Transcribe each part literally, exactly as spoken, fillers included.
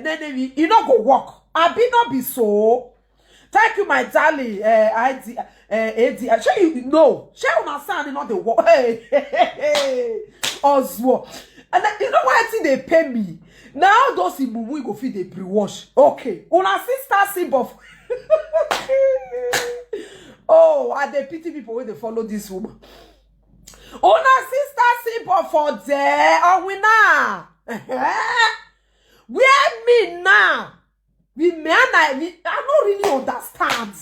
enemy, e no go work. Abi no be so? Thank you, my darling. Uh, I D, uh, A D. Uh, shey you know? Shey una say I no dey work? Hey, hey, hey, hey. Ozuo. And then, you know why thing dey pay me? Now those mumu go fit dey pre-wash. Okay. Una sister symbol. Oh, I dey pity people wey dey follow this woman. Una sister symbol for there. Oh, we now. Where me now? We me and I, we, I no really understand.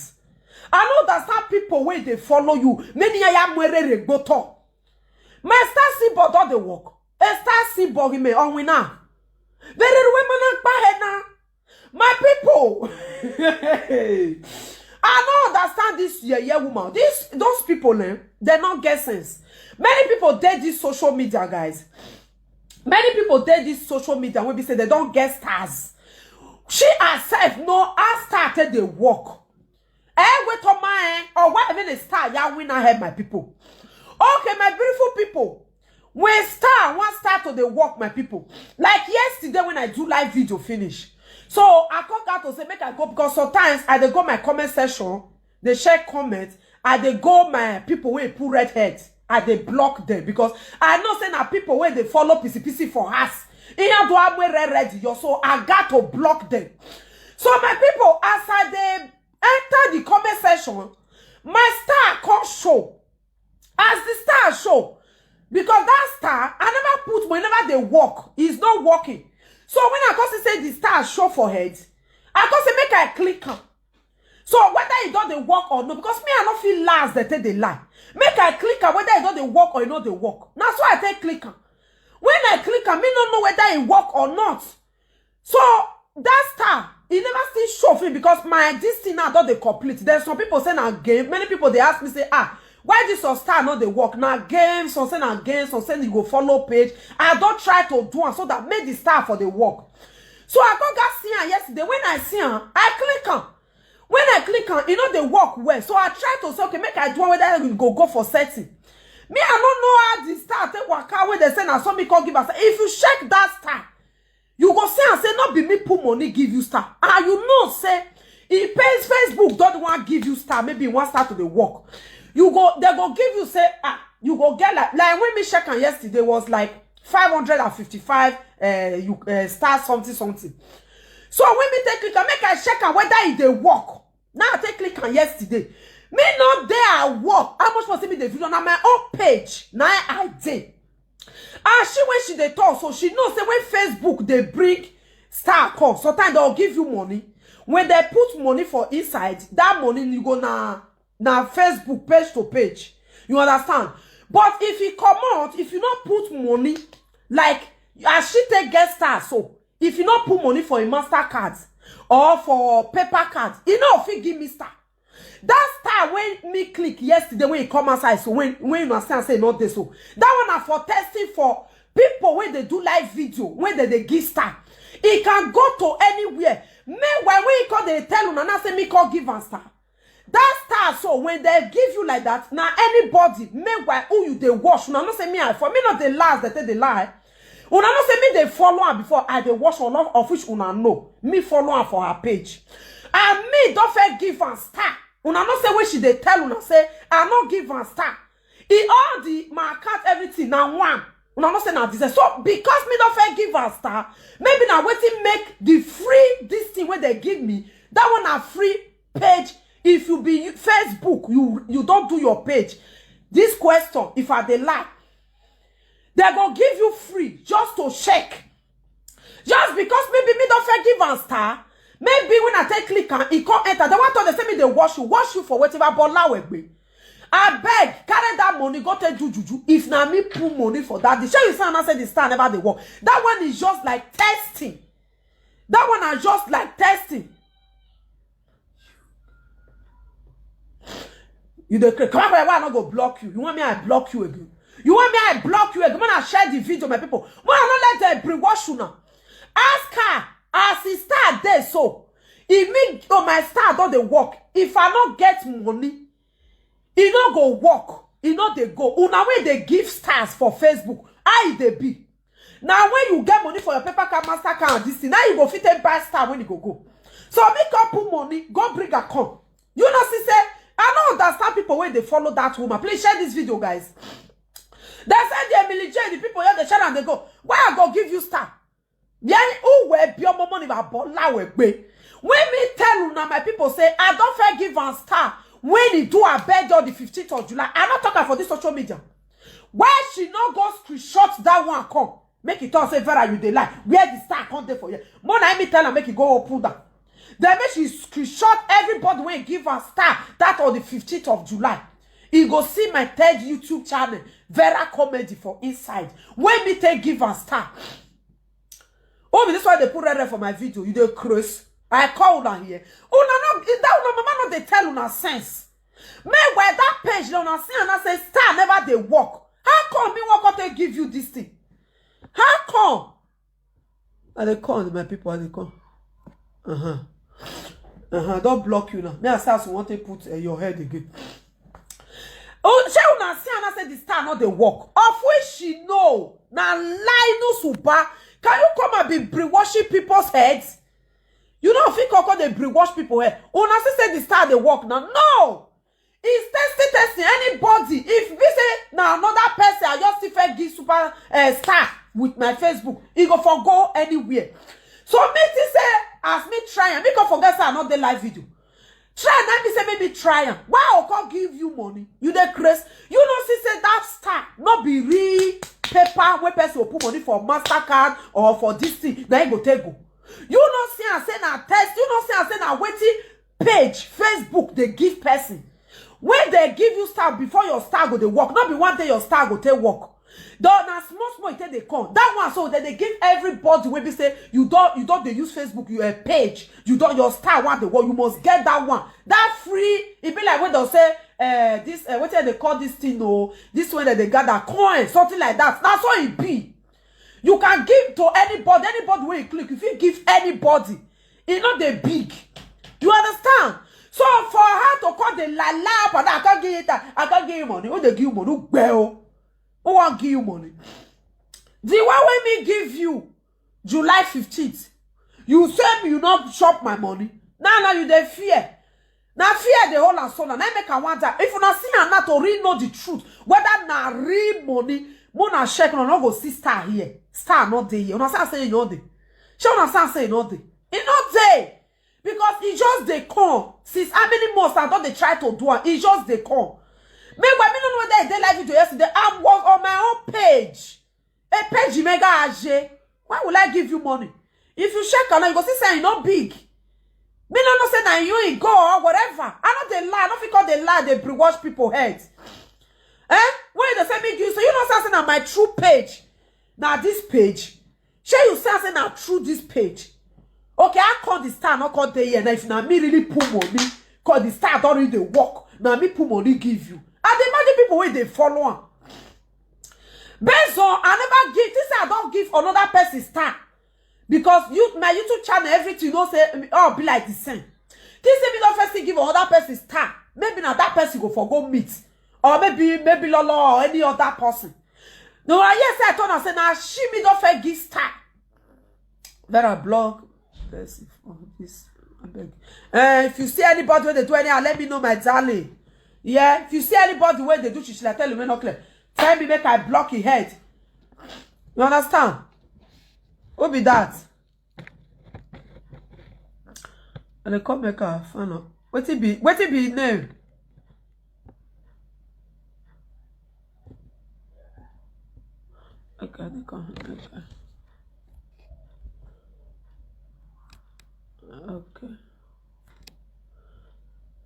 I no understand people wey dey follow you. Many ya ya mwerere gboto. My star symbol don dey work. A star symbol me on we now. Very women and pahena. My people. I no understand this yeah yeah woman. This those people, eh, they no get sense. Many people dey this social media, guys. Many people dey this social media wey be say they don get stars. She herself know how star take dey work. Eh, wait on my eh, or why even a star ya win ahead, my people. Okay, my beautiful people. When star one start to dey work, my people. Like yesterday when I do live video finish, so I come out to say make I go because sometimes I dey go my comment section, dey share comment, I dey go my people wey put red head, I dey block them because I know say na people wey dey follow pisi pisi for house. Iya do amwe red red yo, so I got to block them. So my people, as I dey enter the comment section, my star come show. As the star show, because that star, I never put money, never dey work. It's not working. So when I come see say the star show for head, I come say make I click am. So whether e don dey work or no, because me I no feel last they take dey lie. Make I click am whether e don dey work or e no dey work. Na so I take click am. When I click am, me no know whether e work or not. So that star, e never still show for me because my this thing now don dey complete. Then some people say na game. Many people dey ask me say, ah, why this your star no dey work? Na game, some say na game, some say you go follow page. I don try to do am so that make the star for dey work. So I come got see am yesterday. When I see am, I click am. When I click am, e no dey work well. So I try to say, okay, make I do am whether e go go for setting. Me, I no know how the star take waka wey they say na so me come give am. If you check that star, you go see am say no be me put money give you star. And you know say e pays Facebook don wan give you star, maybe e wan start to dey work. You go, they go give you say, ah, you go get like, like when me check am yesterday was like five hundred and fifty-five uh, you, uh, star something something. So when me take click am, make I check am whether e dey work. Now I take click am yesterday. Me no dey at work. How much for see me the video? Na my own page. Now I dey. And she when she dey talk, so she know say when Facebook dey bring star come, sometimes they'll give you money. When they put money for inside, that money you go na na Facebook page to page. You understand? But if you comot, if you no put money, like as she take get star, so if you no put money for a master card or for paper card, e no fit give me star. That star when me click yesterday when e come outside, so when when you understand say e no dey so, that one na for testing for people wey dey do live video wey dey dey give star. E can go to anywhere. Meanwhile, when e come dey tell una now say me come give am star. That star so when they give you like that, na anybody meanwhile who you dey watch, una know say me I for me no dey last, they take dey lie. Una know say me dey follow am before, I dey watch all of, of which una know. Me follow am for her page. And me don fair give am star. Una know say when she dey tell una say I no give am star. E all the my account everything na one. Una know say na this. So because me don fair give am star, maybe na wetin make the free this thing wey they give me. That one na free page. If you be Facebook, you you don't do your page. This question, if I dey lie, they go give you free just to check. Just because maybe me don fair give am star, maybe when I take click am, e come enter. They want to they say me they wash you, wash you for whatever, but lawegbe. I beg, carry that money, go take do juju. If na me put money for that, the shey you say I say the star never dey work. That one is just like testing. That one na just like testing. You dey craze. Come out for why I no go block you. You want me I block you again? You want me I block you again? When I share the video, my people, when I no let them brainwash you now. Ask her as e star dey so. If me or my star don dey work, if I no get money, e no go work. E no dey go. Una wey dey give stars for Facebook, how e dey be? Now when you get money for your paper card, master card, and this thing, now you go fit take buy star when you go go. So me come put money, go bring her come. You know, see say, I don't understand people when they follow that woman. Please share this video, guys. They said the Emily J, the people here, they share and they go, "Why I go give you star?" Then who will be your money about Bola will be? When me tell you now, my people say, I don't fair give am star. When he do a bed on the fifteenth of July, I not talking for this social media. Why she not go screenshot that one come? Make it all say, "Vera, you dey lie. Where the star come dey for you?" More na me tell her make it go open that. Then make she screenshot everybody when give her star that on the fifteenth of July. He go see my third YouTube channel, Vera Comedy for inside. When me take give her star. Oh, this why they put red red for my video. You dey craze. I call una here. Una no, that una mama no dey tell una sense. Meanwhile, that page, una see and I say star never dey work. How come me work out they give you this thing? How come? Are they come, my people? Are they come? Uh-huh. Uh-huh. Don't block you now. Me, I say, as you want to put uh, your head again. Oh, shey una see and I say the star not dey work. Of which she know. Now, lie no suba. Can you come and be brainwashing people's heads? You know, if you come, come dey brainwash people head. Una see say the star dey work now. No! It's testing, testing. Anybody, if we say now another person, I just still fair give super uh, star with my Facebook. It go for go anywhere. So me to say, as me try and me go forget say I not the live video. Try and me say maybe try am. Why I come give you money? You dey craze. You know, see say that star not be real paper where person will put money for Mastercard or for this thing. Then go take go. You know, see and say na test. You know, see and say na waiting page Facebook they give person. When they give you star before your star go dey work, not be one day your star go take work. Though na small small e take dey come. That one so then they give everybody wey be say you don't you don't dey use Facebook, you a page, you don't your star one dey work, you must get that one. That free, e be like when they say uh, this uh, what they call this thing oh, this one that they gather coin, something like that. That's all it be. You can give to anybody, anybody wey you click, if you give anybody, e no dey big. You understand? So for her to call the la la, but I can't give it, I can't give you money. Who they give you money? Who gbẹ o? Who wan give you money? The one wey me give you July fifteenth, you say me you not chop my money. Now now you dey fear. Na fear dey hold am so na, na make I want that. If una see am now to really know the truth, whether na real money, mo na check, una no go see star here. Star not dey here. Una say say e no dey. Shey una say say e no dey? E no dey. Because e just dey come. Since how many months I don dey try to do am, e just dey come. Meanwhile, me no know whether e dey live video yesterday. I was on my own page. A page mega aje. Why will I give you money? If you check am, you go see say e no big. Me no know say na you e go or whatever. I no dey lie, I no fit call dey lie, dey brainwash people head. Eh? When they say me give you, so you know say na my true page. Na this page. Shey you say say na through this page? Okay, I call the star, not call dey here. Now if na me really put money, call the star don really dey work. Na me put money give you. I dey imagine people wey dey follow am. Based on I never give this, I don't give another person star because you my YouTube channel everything you know say all be like the same. This say me don first give another person star. Maybe na that person go for go meet or maybe maybe Lolo or any other person. No, I yes I told her say na she me don first give star. Then I block person for this. I beg. Uh, if you see anybody wey dey do anyhow, let me know, my darling. Yeah, if you see anybody wey dey do shishila, tell me no clear. Tell me make I block him head. You understand? Who be that? And they come make her fan up. Wetin be wetin be him name? Okay, they come. Okay. Okay.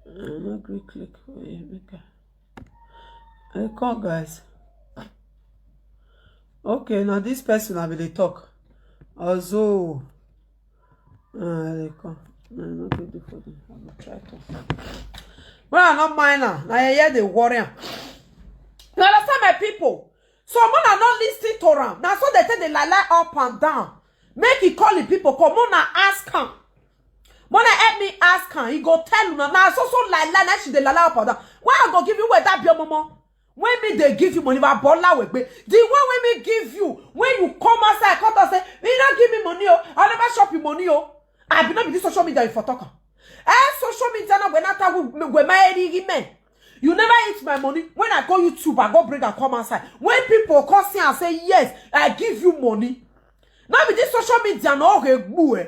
I'm not going to click for you. Okay. I come, guys. Okay, now this person I will talk. Also, uh, they come. No, I no go do for them. I will try to. Well, I not mind now. Now you hear the warrior. You understand, my people? So Mona not listen to am. Now so they take the lie lie up and down. Make he call the people come. Mona ask am. Mona help me ask am. He go tell una. Now so so lie lie. Now she dey lie lie up and down. Why I go give you where that be your mama? When me dey give you money, Baba Olawegbe, the one wey me give you, when you come outside, come talk say, "You no give me money o, I never chop you money o." I be not be this social media you for talk am. Eh, social media na when I tell we, we marry men. You never eat my money. When I go YouTube, I go bring and come outside. When people come see and say, "Yes, I give you money." Not be this social media, no, okay, boo, eh.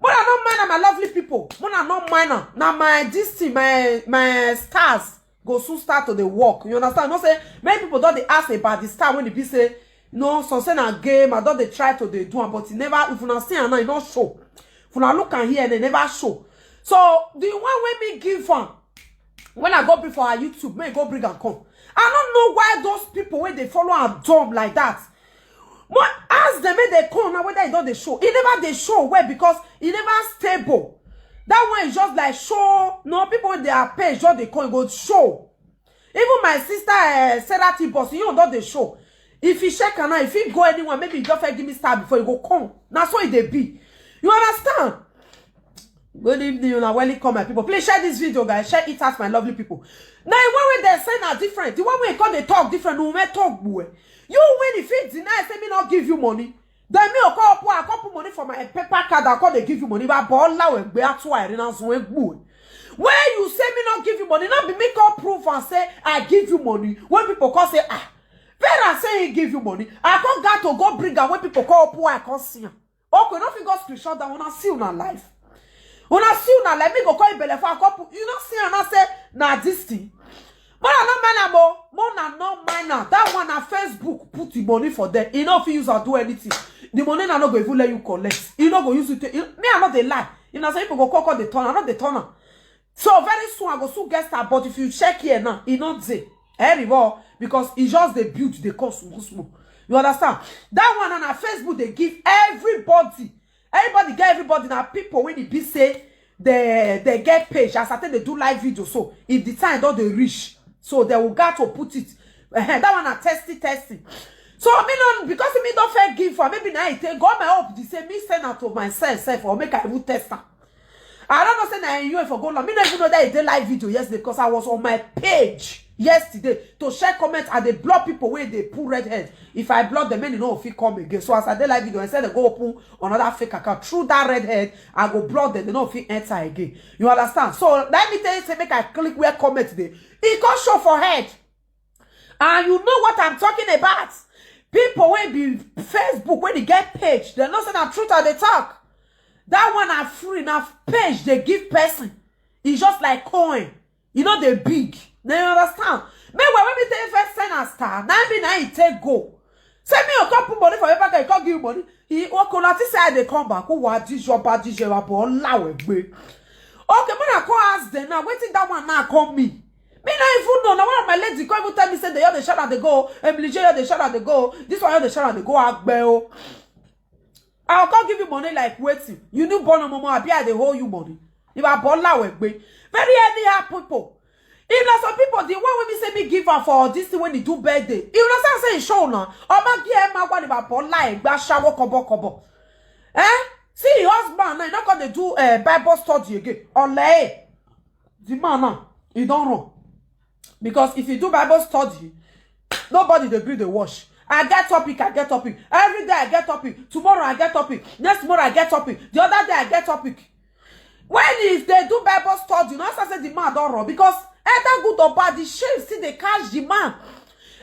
But I don't mind am, my lovely people. But I don't mind am. Now my, this thing, my, my stars go soon start to the work. You understand? No say many people don't dey ask about the star when they be say, "No, some say na game, I don't dey try to dey do am, but e never, if una see am now, e no show. If una look and hear, they never show." So the one wey me give am, when I go bring for her YouTube, may go bring and come. I don't know why those people wey dey follow am dumb like that. Mo ask them, make they come now, whether e don dey show. E never dey show well because e never stable. That one is just like show. No, people wey dey her page just dey come, e go show. Even my sister, eh, Sarah T Boss, you don dey show. If you check am now, if you go anywhere, maybe you just first give me star before you go come. Na so e dey be. You understand? Good evening, una welcome, my people. Please share this video, guys. Share it out, my lovely people. Now, the one wey they say na different. The one wey come dey talk different. No, we talk boy. You when if you deny, say me not give you money. Then me, I come put, I come put money for my paper card. I come dey give you money. But Baba Olawegbe, that's why I renounce when boy. When you say me not give you money, not be me come prove and say I give you money. When people come say, "Ah, Vera say he give you money," I come got to go bring am. When people come put, I come see am. Okay, no fit go screenshot that. Una see una life. Una see una life. Me go call Ibele for a couple. You no see am, I say, "Na this thing." But I no mind am o. But I no mind am. That one na Facebook put the money for them. E no fit use am do anything. The money na no go even let you collect. E no go use it. E, me, I no dey lie. If na say people go call, call the turn, I no dey turn am. So very soon I go soon get star. But if you check here now, e no dey. Eh, reward, because e just dey build, dey come small small. You understand? That one na, na Facebook dey give everybody. Everybody get everybody. Na people when e be say they, they get page. As I tell, they do live video. So if the time don dey reach, so they will got to put it. Eh, that one na testing, testing. So me no, because me don first give for, maybe now I take all my hope. They say me send out of myself, self, or make I even test am. I don't know say na you for go long. Me no even know that e dey live video yesterday because I was on my page yesterday to share comments and they block people wey dey put red head. If I block them, many no fit come again. So as I dey live video, I said they go open another fake account. Through that red head, I go block them. They no fit enter again. You understand? So let me tell you, say make I click where comment dey. E come show for head. And you know what I'm talking about. People wey be Facebook, when they get page, they know say na truth I dey talk. That one na free, na page they give person. It's just like coin. You know they big. They understand. Meanwhile, when me tell you first send a star, now me now you take go. Send me a couple money for your bank, I can't give you money. He Okolati say they come back. Who wa this your bad, this your Baba Olawegbe. Okay, when I come ask them now, wetin that one now call me? Me not even know. Now one of my lady come even tell me say they are the shout out they go. Emily J, they shout out they go. This one, they shout out they go. Agbeo. I'll come give you money like waiting. You new born a mama, I be I dey hold you money. If I Baba Olawegbe. Very anyhow people. If na some people, the one wey me say me give am for this thing when he do birthday. You understand say e show now. Omo gi e ma gwa ni Baba Olawegbe ashawo kobo kobo. Eh? See your husband now, you not gonna do uh, Bible study again. Ole. The man now, he don't run. Because if you do Bible study, nobody dey gree dey wash. I get topic, I get topic. Every day I get topic. Tomorrow I get topic. Next tomorrow I get topic. The other day I get topic. When is they do Bible study, you know, as I say the man don't run. Because either good or bad, the shame still they catch the man.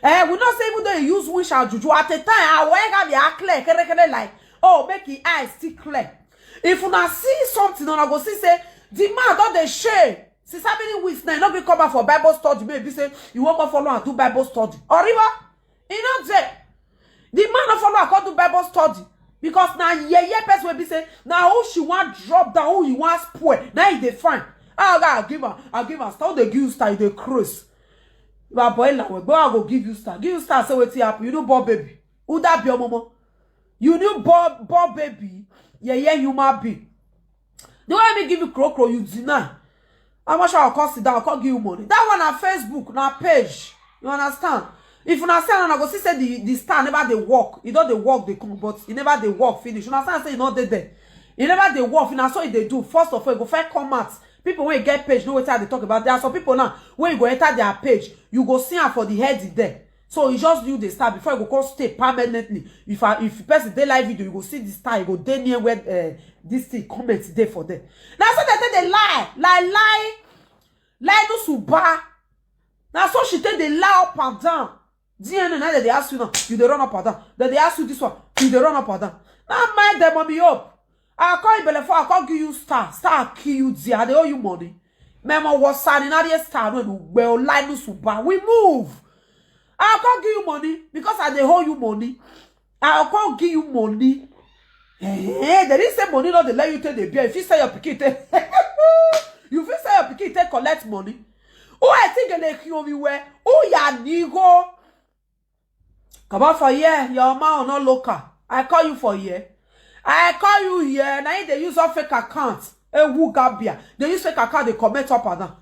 Eh, we not say even though he use wish and juju, at a time, I will have the eye clear, kere, kere, like, oh, make his eyes still clear. If una see something, una go see say the man don dey shame. Since how many weeks now, you no be come back for Bible study, maybe say you wan go follow and do Bible study. Oriwa, e no dey. The man no follow and come do Bible study because na yeye person wey be say na who she wan drop down, who you wan spoil, na e dey find. Ah, oga, I give am, I give am star, who dey give you star, you dey craze. If I boil am, go, I go give you star. Give you star, say wetin happen. You no born baby. Who that be omomo? You new born, born baby. Yeah, yeah, human being. The way me give you crocro, you deny. How much I call sit down, I call give you money. That one na Facebook, na page. You understand? If una say una go see say the, the star never dey work. E don dey work, dey come, but e never dey work finish. Una say say e no dey there. E never dey work. Una so e dey do. First of all, e go first come out. People wey get page know wetin I dey talk about. There are some people now wey you go enter their page, you go see am for the head there. So e just you dey start before you go come stay permanently. If I, if person dey live video, you go see the star, you go dey near where uh, this thing comment dey for there. Na so they take dey lie, lie, lie, lie no suba. Na so she take dey lie up and down. D N A na dem dey ask you now, you dey run up and down. Dem dey ask you this one, you dey run up and down. Na mind dem, Mommy Hope. I call you belle for, I call give you star, star kill you there. I dey owe you money. Memo was sani na the star when we lie no suba. We move. I call give you money because I dey owe you money. I call give you money. Eh, they didn't say money, no, they let you take the beer. If you sell your pikin, take you fit sell your pikin, take collect money. Who I think they kill me where? Who ya nigo? Come out for here, your man not local. I call you for here. I call you here. Now they use a fake account. A who gabia. They use fake account, they comment up and down.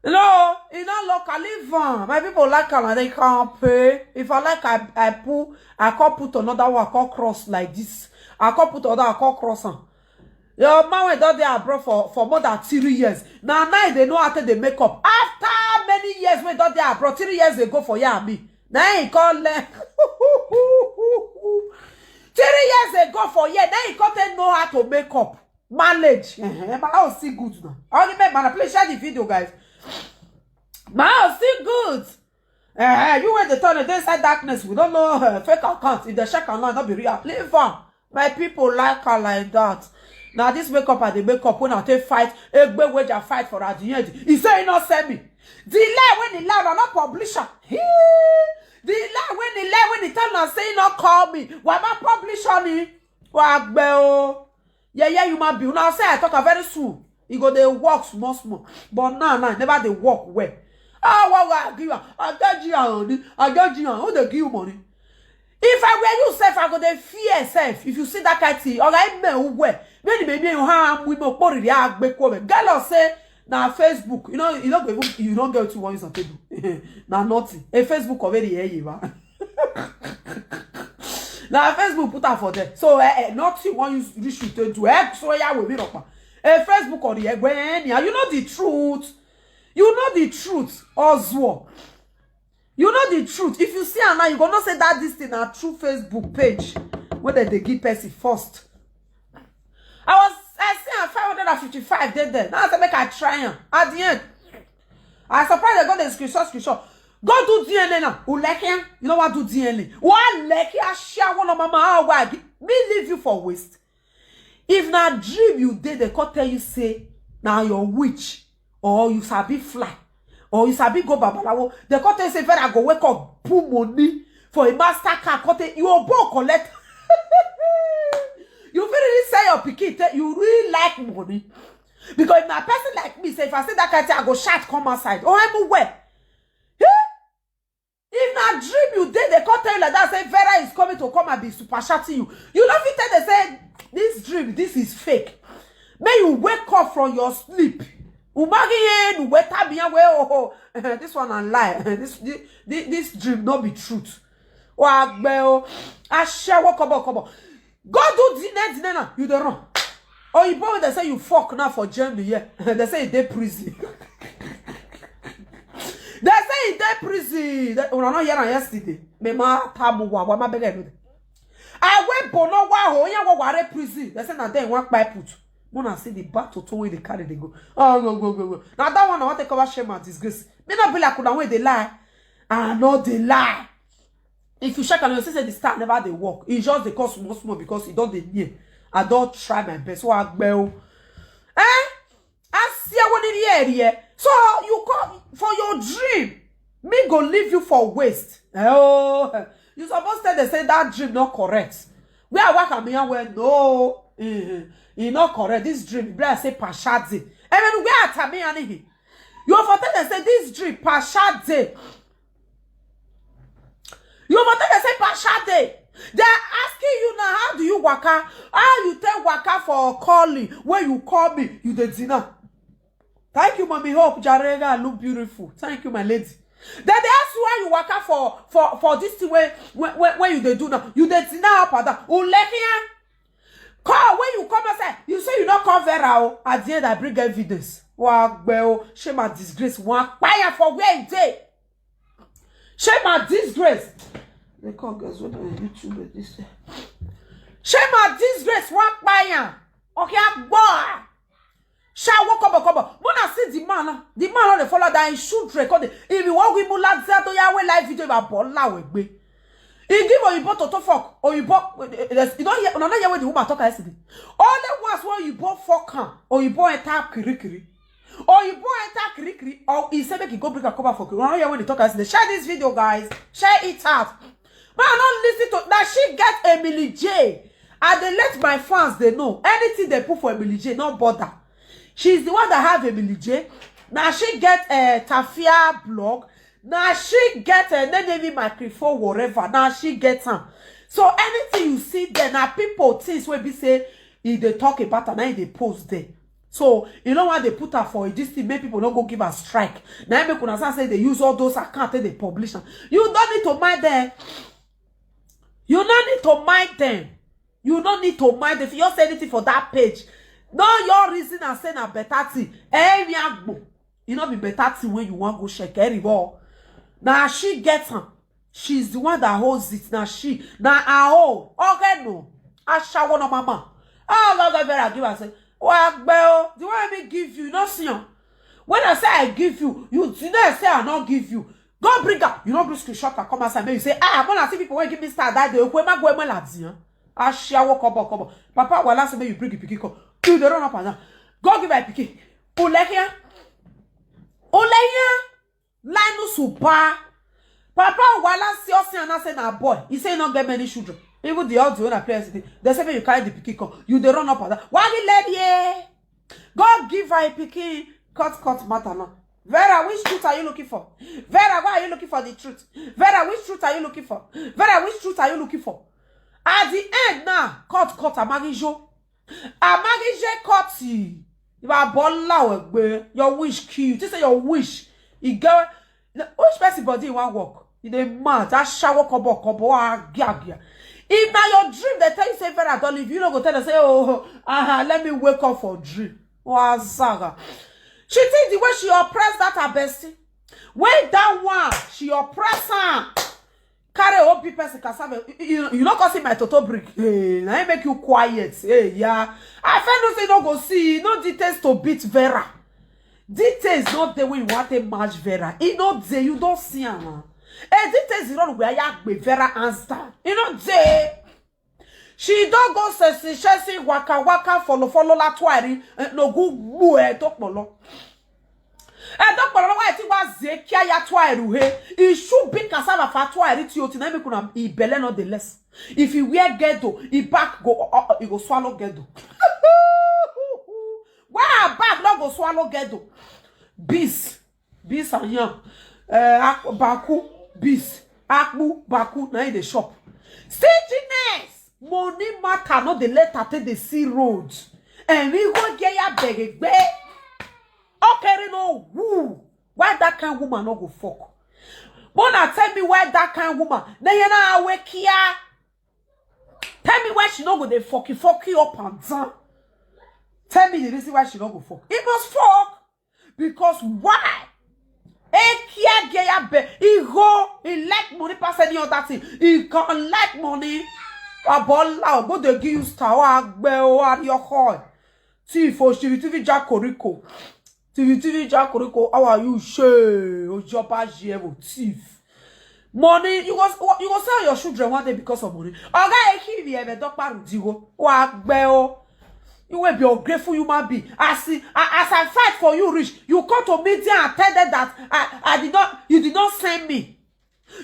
No, e no local, leave am. My people like am, they can't pay. If I like, I, I pull, I can't put another one, I can't cross like this. I can't put other, I can't cross am. Your man wey don dey abroad for, for more than three years. Now, now they know how to they make up. After many years, we don dey abroad, three years ago for year me. Now he call left. Three years ago for year, now he come take know how to make up. Mileage. Eh, eh, my house still good now. Only make man, please share the video, guys. My house still good. Eh, eh, you went the turn inside darkness. We don't know uh, fake account. If they check online, not be real. Leave am. My people like her like that. Now this makeup and the makeup when I take fight, egbe wage I fight for at the end. He say he not send me. The lie when he lie, I not publisher. He, the lie when he lie when he tell me say he not call me. Why am I publish on him? Wagbe o. Yeah, yeah, you might be. Now say I talk a very soon. He go dey work small small. But now, now, never dey work well. Ah, what will I give you? I get you money. I get you. Who they give you money? If I were you self, I go dey fear self. If you see that kind thing, or I may well. Many maybe you harm we no pori ya gbe ko. Girl say na Facebook. You know, you don't even, you don't get to one use on table. Na nothing. A Facebook already here you are. Na Facebook put am for there. So eh, eh, nothing one use reach you to do. Eh, so yeah, we be rock. A Facebook or the egbe. You know the truth. You know the truth, Oswald. You know the truth. If you see am now, you go know say that this thing na true Facebook page wey dem dey give person first. I was, I see am five hundred and fifty-five dey there. Now I say make I try am. At the end, I surprise dem go dey screenshot, screenshot. Go do D N A now. Ulekia, you know what, do D N A. One leki, I share one of my mama. Why? Me leave you for waste. If na dream you dey, they come tell you say na your witch, or you sabi fly, or you sabi go babalawo. They come tell you say, "Vera go wake up, put money for a master car, come take you obo collect." You fit really sell your pikin, take, you really like money. Because if na person like me, say if I say that kind thing, I go shout come outside. Oh, I'm aware. If na dream you dey, they come tell you like that, say Vera is coming to come and be super chatting you. You no fit tell them say this dream, this is fake. May you wake up from your sleep. Umagi ye nu weta biya we oh, oh. This one and lie. This, this, this, this dream no be truth. Wagbe o. Ashawo kobo kobo. Go do dinner, dinner now. You dey run. Oyibo wey dey say you fuck now for Germany, yeah. They say you dey prison. They say you dey prison. They, una no hear am yesterday. Me ma tamu wa wa ma beg everything. I went bono wa ho ya wa ware prison. They say na there one kpai put. Mona see the battle to wey they carry they go. Oh, go, go, go, go. Now that one I want to cover shame and disgrace. Me not be like una wey dey lie. I no dey lie. If you check am, you see say the star never dey work. E just dey cost small small because e don dey near. I don try my best. So agbe o. Eh? I see what in the area. So you come for your dream. Me go leave you for waste. Eh, oh, you suppose tell them say that dream not correct. Where I work am here well, no. Eh, e not correct. This dream, be like say Pashadi. I mean, where Atami and he? You for tell them say this dream Pashadi. You for tell them say Pashadi. They are asking you now, how do you waka? How you tell waka for calling? When you call me, you dey deny. Thank you, Mommy Hope. Jarega look beautiful. Thank you, my lady. Then they ask you how you waka for for for this thing where where, where, where you dey do now. You dey deny up and down. Ulekia. Call when you come outside, you say you no call Vera o. At the end, I bring evidence. Wa gbe o, shame and disgrace. One fire for where e dey. Shame and disgrace. They call girls when they YouTube this. Shame and disgrace. One fire. Okay, I go. Shower, come on, come on. When I see the man, ah, the man on the follow that he shoot record. If you walk with Mula Zato Yahweh live video, I ball la we gbe. He give Oyibo to, to fuck. Oyibo, eh, eh, you don't hear, no, no hear what the woman talk yesterday. Only once when Oyibo fuck him, Oyibo enter kirikiri. Oyibo enter kirikiri, or he say make he go bring a cover for kirikiri. No hear when they talk yesterday. Share this video, guys. Share it out. Man, I don't listen to that. She get Emily J. I dey let my fans they know anything they put for Emily J, no bother. She's the one that have Emily J. Now she get a Tafia blog. Now she get a name microphone, whatever. Now she get some. So anything you see there, now people things will be say if they talk about and now they post there. So you know what they put up for this thing, make people don't go give a strike. Now make una say they use all those accounts they publish am. You don't need to mind them. You don't need to mind them. You don't need to mind if you say anything for that page. No, your reason and say na better thing. Eh, mi agbo. You know be better thing when you want go check anymore. Now she gets her. She's the one that holds it. Now she, now I hold. Okay, no. I shall one of mama. Oh, God, God, better give her say, well, well, the one I may give you, no see am. When I say I give you, you did not say I not give you. Go bring her. You know, bring screenshot and come outside. Make you say, ah, I'm gonna see people when give me star that day. When my go, my lads, yeah. I shall walk up, up, up. Papa, well, last me you bring the pikin come. You the run up and down. Go give my pikin. Ulekia. Ulekia. Linus Upa. Papa, well, last year, see, and I say, na boy. He say, he not get many children. Even the audio when I play yesterday, they say, "Make you carry the pikin come." You the run up and down. Why the lady, eh? Go give her a pikin. Cut, cut matter now. Vera, which truth are you looking for? Vera, why are you looking for the truth? Vera, which truth are you looking for? Vera, which truth are you looking for? At the end now, cut, cut, Amarijo. Amarijo cut you. You are Bola Wegbe. Your wish kill you. Just say your wish. You go, which person body you want work? You dey mad. That shower kobo kobo, ah, gia, gia. If now your dream, they tell you say Vera don't leave, you don't go tell them say, oh, ah, let me wake up for dream. Wazaga. She think the way she oppressed that her bestie. When that one, she oppress her. Carry O P person cassava. You, you, you not go see my toto brick. Hey, now make you quiet. Hey, yeah. I find no say no go see. No details to beat Vera. Details not the way you want to match Vera. E no dey, you don't see am. Eh, details you don't where you be Vera answer. E no dey. She don't go sesi sesi waka waka follow follow la twari. Eh, no go gbu e to polo. E to polo wa ti wa ze kia ya twari he. E should be cassava fa twari ti o ti na me kuna e belle no the less. If you wear ghetto, e back go uh, uh, e go swallow ghetto. Why her back no go swallow ghetto? Beans, beans and yam, uh, baku, beans, akpu, baku, na in the shop. Stinginess, money matter, not the letter take the see road. And we go get ya beg. Okay, no who? Why that kind woman no go fuck? Bona tell me why that kind woman. Then you know I wake here. Tell me why she no go dey fucky fucky up and down. Tell me the reason why she no go fuck. It must fuck because why? Ekia geya be he go he like money pass any other thing. He can like money. Abola go dey give you star agbe o arioko. Thief o shiri T V jakoriko. T V T V jakoriko. How are you? She ojoba jebo thief. Money, you go you go sell your children one day because of money. Oga Ekivi ebe dokpa rudigo. Wa gbe o. You will be ungrateful human being. As I, as I fight for you, rich, you come to media and tell them that I, I did not, you did not send me.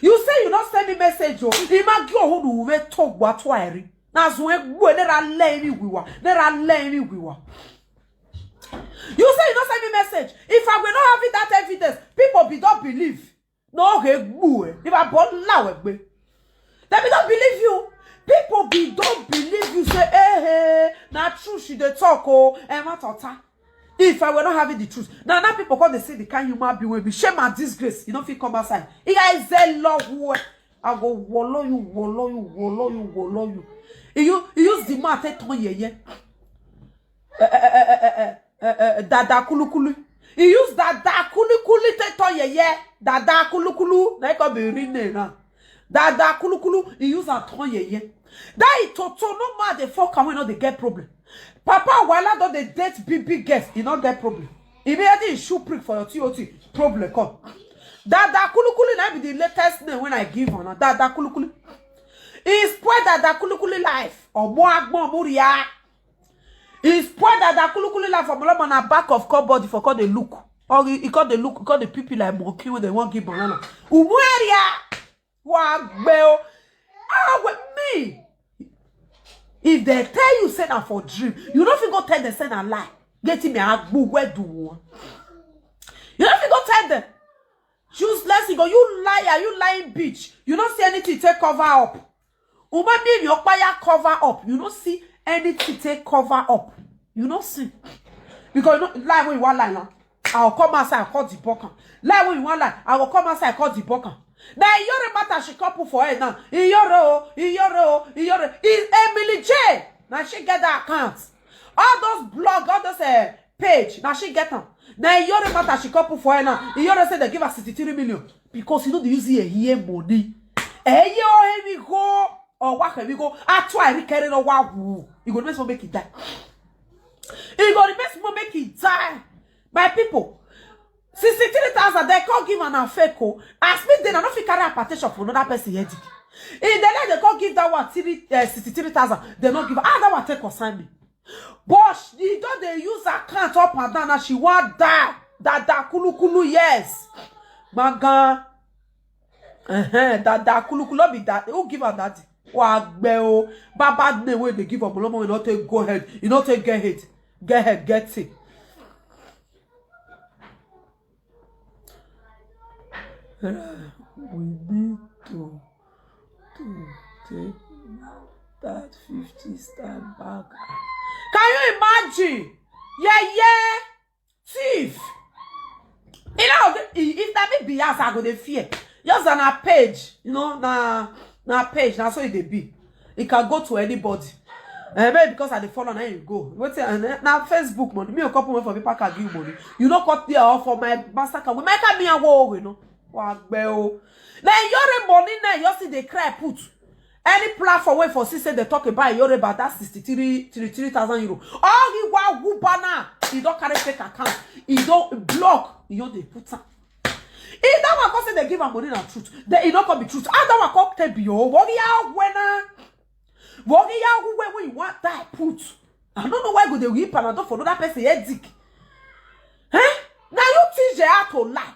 You say you not send me message. Oh, imagine who do we talk what why? Na zwe gwe nera le mi wiwa, nera le mi wiwa. You say you don't send me message. If I will not have it that evidence, people be don't believe. No he gbu e. If I born lawe gbe. They be don't believe you. People be don't believe you. Say, hey, hey, na true she dey talk oh, and what tota. If I were not having the truth, now now people come they say the kind human being will be shame and disgrace. You don't feel come outside. He guys say love who I go wallow you, wallow you, wallow you, wallow you. He use, he use the man take turn yeye. Eh, eh, eh, eh, eh, eh, eh, eh, Dada Kulukulu. He use Dada Kulukulu take turn yeye. Dada Kulukulu. Na him come be real name now. Dada Kulukulu. He use am turn yeye. That Itoto no man dey fuck am wey no dey get problem. Papa Wala don dey date big big girls. He no get problem. Immediately he shoot prick for your T O T, problem come. Dada Kulukulu na be the latest name when I give am. Dada Kulukulu. He spoil Dada Kulukulu life. Omo agbon muria. He spoil Dada Kulukulu life for Molomo na back of cupboard for come dey look. Or he, he come dey look, come dey pee pee like monkey wey dem wan give banana. Umu area. Wa gbe o. Ah, with me. If they tell you say na for dream, you no fit go tell them say na lie. Get me agbo where do one. You no fit go tell them. Useless, you go, you liar, you lying bitch. You no see anything take cover up. Uma mi mi okpaya cover up. You no see anything take cover up. You no see. Because you no lie when you wan lie now. I go come outside, I call the buck am. Lie when you wan lie, I go come outside, I call the buck am. Na Iyore matter she come put for head now. Iyore o, Iyore o, Iyore. Is Emily J. Now she get that account. All those blog, all those uh, page, now she get them. Now Iyore matter she come put for head now. Iyore say they give her sixty-three million because you know they use here here money. Eh, yo, here we go. Or what can we go? I try to carry no wa woo. You go make someone make it die. You go make someone make it die. My people, sixty-three thousand, they can't give an fake. Oh. As me, they don't fit carry a partition for another person head. In the night, they can't give that one three, uh, sixty-three thousand. They not give. Ah, that one take consign me. But you don't they use account up and down and she want die. That that kulu kulu, yes. Magan. Uh-huh. That that kulu kulu be that. Who give her that? Wa gbe o. Bad bad name wey dey give Omolomo, you no take go ahead. You no take get hate. Get head, get it. We need to to take that fifty stand back. Can you imagine? Yeah, yeah. Thief. You know, if that be bias, I go dey fear. Just on a page, you know, na na page, na so it dey be. It can go to anybody. Uh, maybe because I dey follow, now you go. Wait, uh, na Facebook money. Me a couple went for me pack and give money. You know, cut there or for my master can. We make me a go, you know. Wa gbe o. Na Iyore money na you see dey cry put. Any platform wey for see say they talk about Iyore about that sixty-three, three thousand euro. All the wa wubana, he don't carry fake account. He don't block. He don't dey put am. If that one come say they give am money na truth, then e no come be truth. How that one come take be your own? What ya wena? What ya who when you want that put? I don't know why go they weep and I don't for another person headache. Eh? Now you teach her how to lie.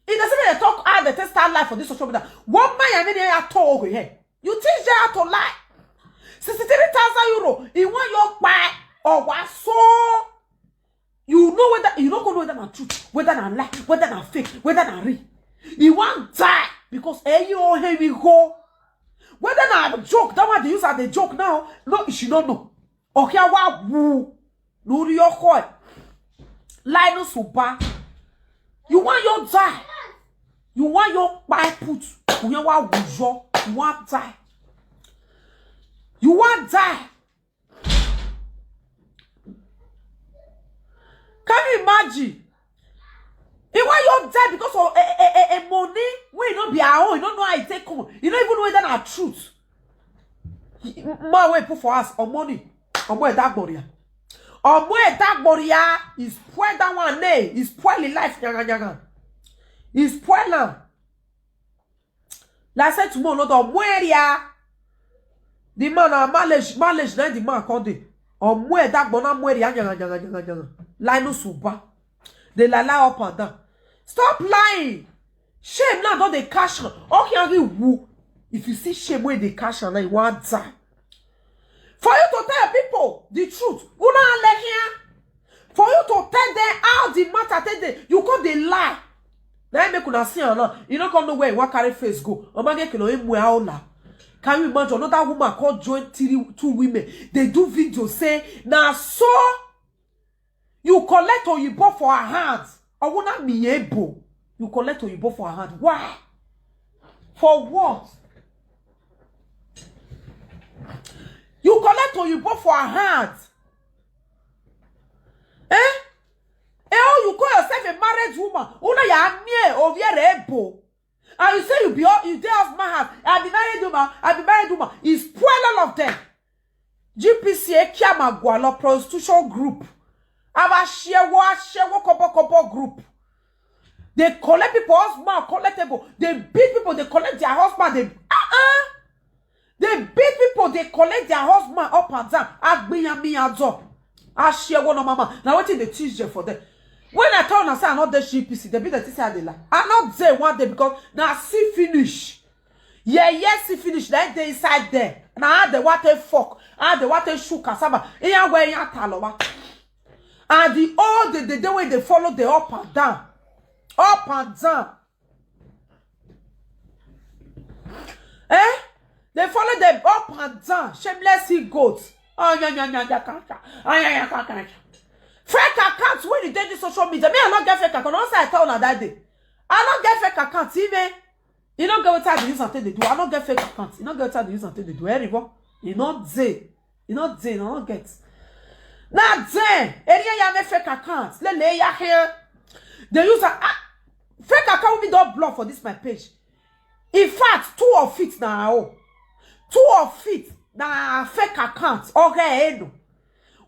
It doesn't mean they talk how they take start life for this social media. One man I mean here at all over here. You teach her how to lie. Sixty-three thousand euro. He want your buy or what so? You know whether you don't go know whether na truth, whether na lie, whether na fake, whether na real. He want die because eh you oh here we go. Whether na joke, that one they use as the joke now. No, she don't know. Okay, wa woo. Lórí ọkọ ẹ̀. Linus Uba. You want your die. You want your buy put. You want wa woo. You want die. You want die. Can you imagine? He want your die because of a, a, a, a money wey no be our own. You don't know how it take come. You don't even know whether na truth. Man wey put for us on money. Omo Edagboria. Omo Edagboria is spoil that one name. He spoil the life nyaga nyaga. He spoil am. Like I said tomorrow, no Omo area. The man na mileage, mileage na the man come dey. Omo Edagbo na Omo area nyaga nyaga nyaga nyaga. Linus Uba. They lie lie up and down. Stop lying. Shame now don dey catch am. Okay, angry woo. If you see shame wey dey catch am, now you wan die. For you to tell people the truth, una lekia. For you to tell them how the matter take dey, you come dey lie. Na im make una see am now. You no come know where you wan carry face go. Omage kilo imwe aola. Can you imagine another woman come join three two women? They do video say na so you collect oyibo for her hand. Owuna miyebo. You collect oyibo for her hand. Why? For what? You collect oyibo for her hand. Eh? Eh, oh, you call yourself a married woman. Una ya mie oviere ebo. And you say you be all, you dey husband house. I be married woman. I be married woman. He spoil all of them. G P C, Ekiamagwalo prostitution group. Our Shewo, Shewo Kobo Kobo group. They collect people husband, collect people. They beat people. They collect their husband. They uh-uh. They beat people. They collect their husband up and down. Agbiyamiyazo. Ashewo no mama. Now wetin they teach them for them? When I tell una say I not the G P C, they be the teacher they lie. I not say one day because now see finish. Yeah, yes, see finish. That they inside there. Now the what they fuck. And the what they shoot cassava. Yeah, where you talowa. And the all the the, the way they follow the up and down. Up and down. Eh? They follow them up and down. Shameless he goats. Oh, yeah, yeah, yeah, yeah, yeah, yeah. Ah, yeah, yeah, yeah, yeah, yeah. Fake accounts when you take the social media. Me, I not get fake account. Once I tell her that day, I not get fake account. See me? You don't get what I use and take they do. I don't get fake account. You don't get what I use and take they do. Everyone, you not say. You not say. You not get. Now then, area ya make fake account. Lele ya here. They use a ah, fake account. We don't block for this my page. In fact, two of it now. Two of it na fake account. Okay, no.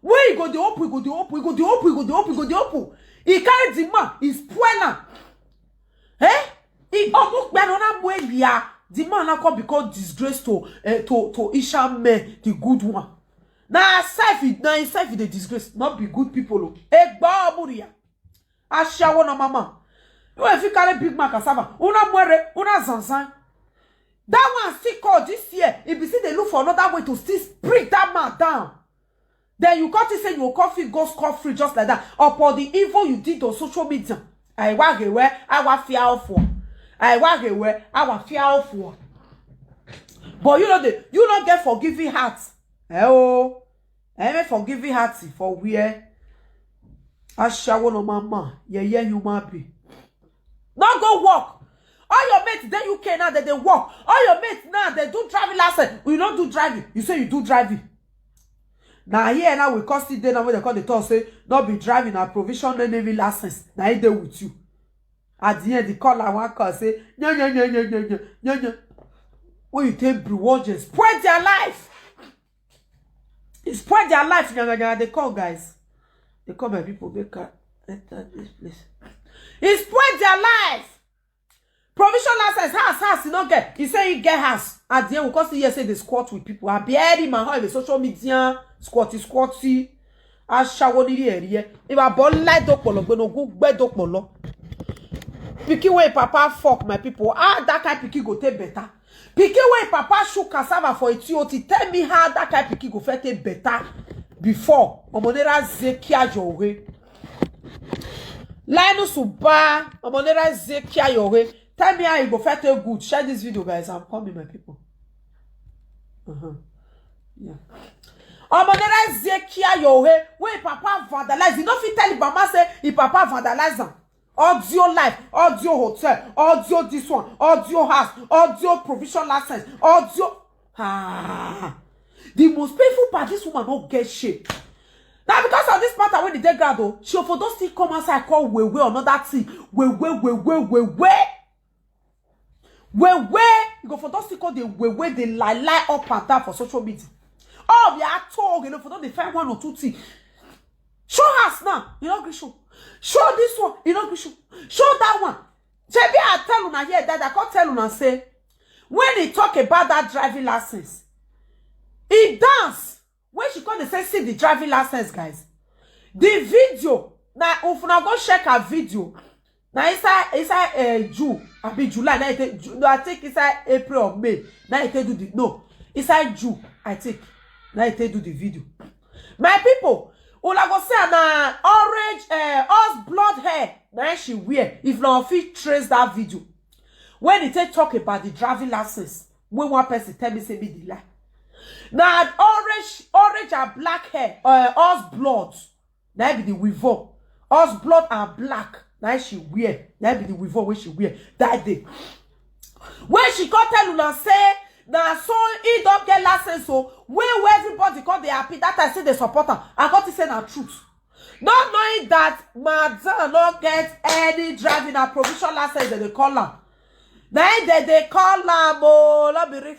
Where you go the open, you go the open, you go the open, you go the open, you go the open. He carry the man, he spoil am. Eh? He almost been on a way. The man now come become disgrace to uh, to to Isha men, the good one. Now self it now self the disgrace, not be good people. Oh. Egba Muria. Ashawo na mama. You if you carry big man cassava, una mwere, una zanzan. That one still call this year. If you see they look for another way to still bring that man down. Then you can't say you can't fit go scot free just like that. Upon the evil you did on social media. I wage where I wa fear of one. I wage where I wa fear of one. But you know the you don't get forgiving heart. Eh oh. I am forgiving heart for where Ashawo no mama. Yeah, yeah, you might be. No go work. All your mates dey U K now, they dey work. All your mates now, they do driving license. You no do driving. You say you do driving. Now here now we cost it there now when they call the talk say not be driving a provision no navy license. Now he dey with you. At the end, the caller one call say, no, no, no, no, no, no, no, no. When you take brew, just spoil their life. It spoil their life. Nyanga, nyanga, they call guys. They call my people. They can enter this place. It spoil their life. Provision license house house you no get. He say he get house. At the end, we come see here say they squat with people. I be any man how the social media squatty squatty. Ashawo ni eri e. If I born like dokpolo, gbe no go gbe dokpolo. Pikin wey papa fuck my people. Ah, that kind pikin go take better. Pikin wey papa shoot cassava for eti oti. Tell me how that kind pikin go fit take better before. Omonera zekia your way. Linus Uba, Omonera zekia your way. Tell me how you go fit take good. Share this video, guys. I'm coming, my people. Uh-huh. Yeah. Omonera zekia your way. When papa vandalize, you no fit tell the mama say if papa vandalize am. Audio life, audio hotel, audio this one, audio house, audio provision license, audio. Ah, the most painful part, this woman don't get shame. Now because of this matter when the day grad oh, she for don't still come outside call way way another thing. Way way way way way way. Way way you go for don't still call the way way they lie lie up and down for social media. Oh, we are told you know for don't they find one or two things. Show us now. You know, show. Show this one. You know, show. Show that one. J B, I tell una here that I can't tell una say when he talk about that driving license, he dance. When she come, they say, see the driving license, guys. The video. Now, if una go check her video, now inside inside uh, June, I be July. Now it take, Ju- no, I think inside April or May. Now it take do the no. Inside June, I think. Now it take do the video. My people, una go say na orange, uh, us blood hair. Now she wear. If na fit trace that video, when he take talk about the driving license, when one person tell me say me the lie. Now orange, orange and black hair, uh, us blood. Now be the weave. Us blood and black. Now she wear. Now be the weave when she wear that day. When she come tell una say Na so he don get license o, wey wey everybody come dey happy. That time still dey support am. I come think say na truth. Not knowing that madam no get any driving and provision license, dem dey call am. Na im dem dey call am o, no be real.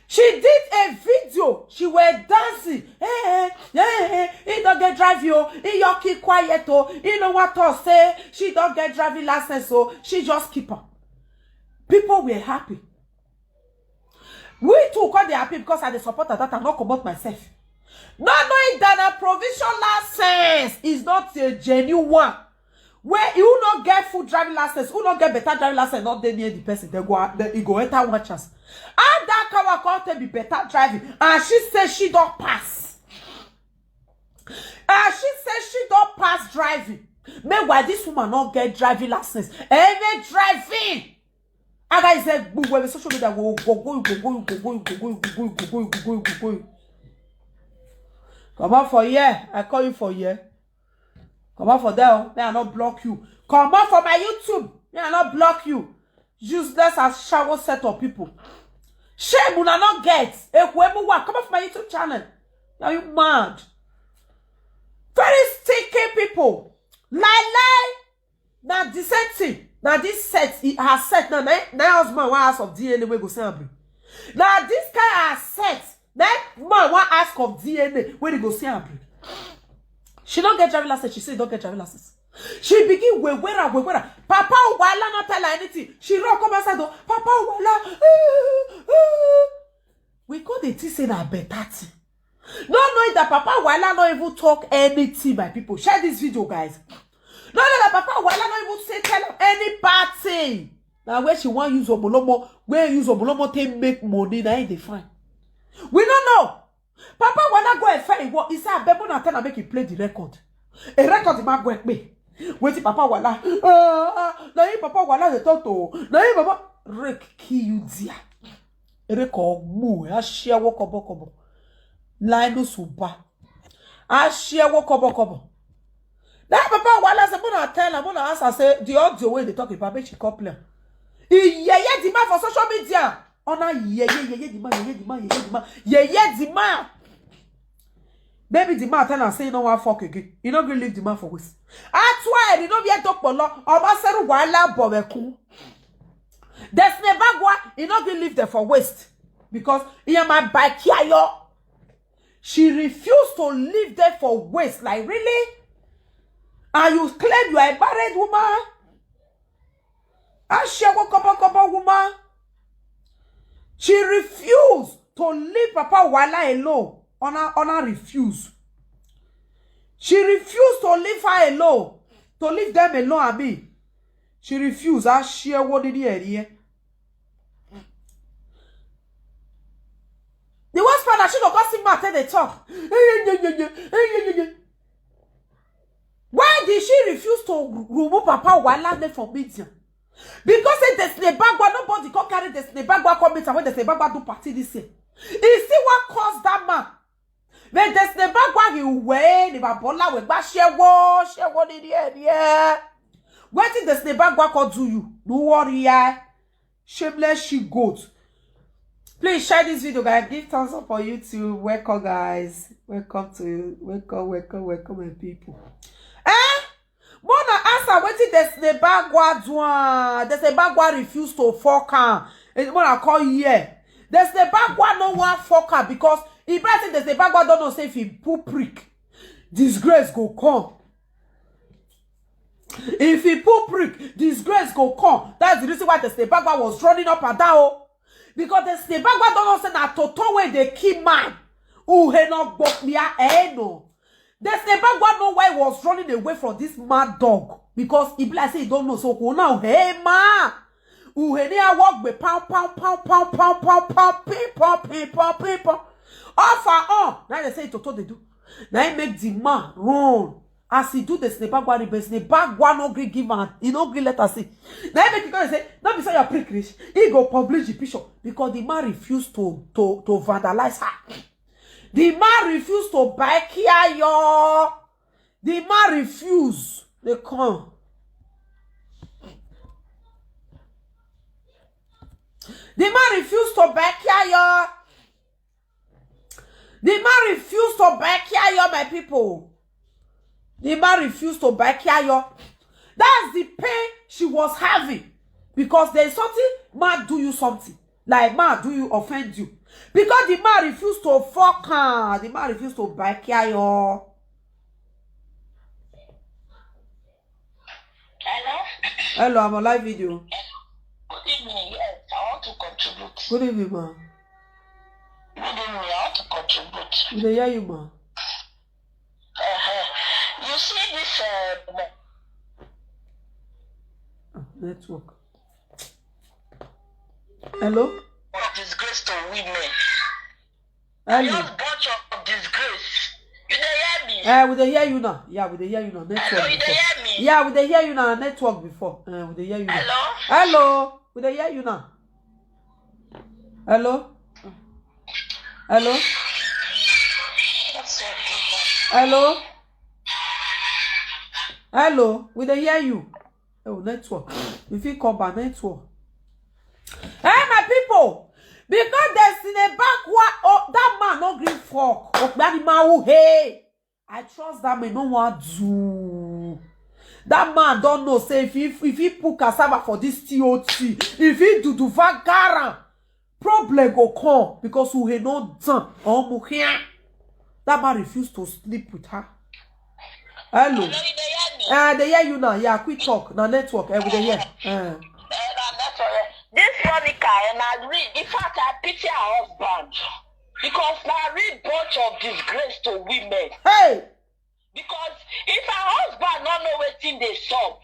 She did a video. She were dancing. Hey, hey, hey, he don't get drive you. He your keep quiet oh. He no want to say she don't get driving license, so she just keep her. People were happy. We too come dey happy because I dey support her, that I no comot myself. Not knowing that a provision license is not a genuine one. Where you no get full driving license, who no get better driving license, not dey near the person, they go, they, e go enter one chance. And that car come take be better driving, and she say she don't pass. And she say she don't pass driving. Meanwhile, this woman not get driving license. Any driving. Aga is a good way social media go go go go go go go go go go go go go go go go. Come out for here. I call you for here. Come out for there. Oh. May I not block you. Come out for my YouTube. May I not block you. Useless as shower set of people. Shame una not get. Ekwemu wa. Come out for my YouTube channel. Are you mad? Very sticky people. Lie lie. Na the same thing. Na this set, e- her set now. Na na husband wan ask of D N A wey go see am bring. Na this kind her set. Na man wan ask of D N A wey dey go see am bring. She no get driving license. She say e don get driving license. She begin wewera wewera. Papa Uwala no tell her anything. She run come outside o. Papa Uwala. We go dey think say na better thing. No knowing that Papa Wala no even talk anything, my people. Share this video, guys. No know that Papa Wala no even say tell am any bad thing. Na where she wan use omolomo, where use omolomo take make money, na him dey find. We no know. Papa Wala go and find what he say abeg una tell am make he play the record. A record the man go and pay. Wetin Papa Wala? Ah, na him Papa Wala dey talk to. Na him Papa Rake kill you there. Ereko mu ya share wo kobo kobo. Linus Uba. A share wo kobo kobo. That Papa Wala say, "Mona tell her, Mona ask her, say, the audio wey dey talk about make she come play." He yeye the man for social media. Ona yeye, yeye the man, yeye the man, yeye the man, yeye the man. Maybe the man tell her say he no wan fuck again. He no gree leave the man for waste. That's why he no be a talk polo. Oba seru wala bobekun. Destiny Bagwa, he no gree leave there for waste. Because he am a bakiayo. She refused to leave there for waste. Like, really? And you claim you are a married woman? Ashewo kobo kobo woman. She refused to leave Papa Wala alone. Ona, Ona refuse. She refused to leave her alone. To leave them alone, I mean. She refused. Ashewo didi erie. The worst part na she go come see man take dey talk. Why did she refuse to remove Papa Wala name from media? Because say Destiny Bagwa, nobody come carry Destiny Bagwa come meet am when Destiny Bagwa do party this year. He see what caused that man. When Destiny Bagwa he way, ni babola we gba shewo, shewo ni ni ni. Wetin Destiny Bagwa come do you? No worry, eh? Shameless she goat. Please share this video, guys. Give thumbs up for YouTube. Welcome, guys. Welcome to welcome, welcome, welcome, my people. Eh? Mona ask her wetin Destiny Bagwa do am. Destiny Bagwa refuse to fuck am. Eh, Mona call here. Destiny Bagwa no wan fuck am because he be like say Destiny Bagwa don know say if he pull prick, disgrace go come. If he pull prick, disgrace go come. That's the reason why Destiny Bagwa was running up and down. Oh. Because Destiny Bagwa don know say na Toto wey dey kill man. Uhe no gbok me a eh no. Destiny Bagwa know why he was running away from this mad dog. Because he be like say he don know so cool now. Hey man. Uhe ni a walk be pound pound pound pound pound pound pound ping pong ping pong ping pong. All for all. Now they say Toto dey do. Now he make the man run. As he do the snake bag one, the snake bag one no gree give am. He no gree let her see. Now he make it come say, no be say your prick rich. He go publish the picture because the man refused to to to vandalize her. The man refused to buy Kia yo. The man refused. They come. The man refused to buy Kiayo. The man refused to buy Kiayo, my people. The man refused to buy Kiayo. That's the pain she was having. Because there's something, man do you something. Like, man do you, offend you. Because the man refused to fuck her. The man refused to buy Kiayo. Hello? Hello, I'm on live video. Good evening. Yes, I want to contribute. Good evening, ma. Good evening. I want to contribute. We dey hear you, ma. Uh-huh. You see this uh, Ah, network. Hello? Disgrace to women. Hello? Just bunch of disgrace. You dey hear me? Eh, we dey hear you now. Yeah, we dey hear you now. Network Hello, you dey before. Hear me? Yeah, we dey hear you now. Network before. Eh, we dey hear you now. Hello? Hello? We dey hear you now. Hello? Hello? Hello? Hello? We dey hear you. Oh, network. You fit call back network. Hey, my people. Because there's in a back wa- oh, that man no gree fuck. Ogbani Mawu, hey. I trust that man no wan do. That man don't know say if he if he put cassava for this T O T, if he do do vagara, problem go come because who he no done or muhia. That man refused to sleep with her. Hello. Hello, you dey hear me? Uh, they hear you now. Yeah, quick talk. Now network. Eh, we dey hear. Uh. Eh, na network. This Monica, and I read. In fact, I pity her husband because na real bunch of disgrace to women. Hey. Because if her husband no know wetin dey sup,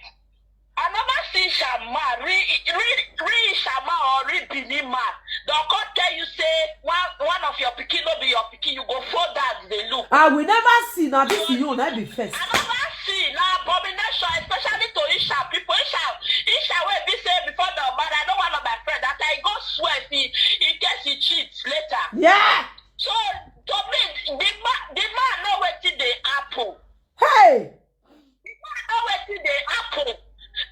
I never see Shama, real, real, real Shama or real Benin man, dem come tell you say one one of your pikin no be your pikin, you go fall down dey look. I will never see now. This you na be first. I never see na abomination, especially to Isha people. Isha, Isha wey be say before the marriage, I know one of my friend that I go swear he in case he cheats later. Yeah. So to me, the man, the man know wetin dey happen. Hey. The man know wetin dey happen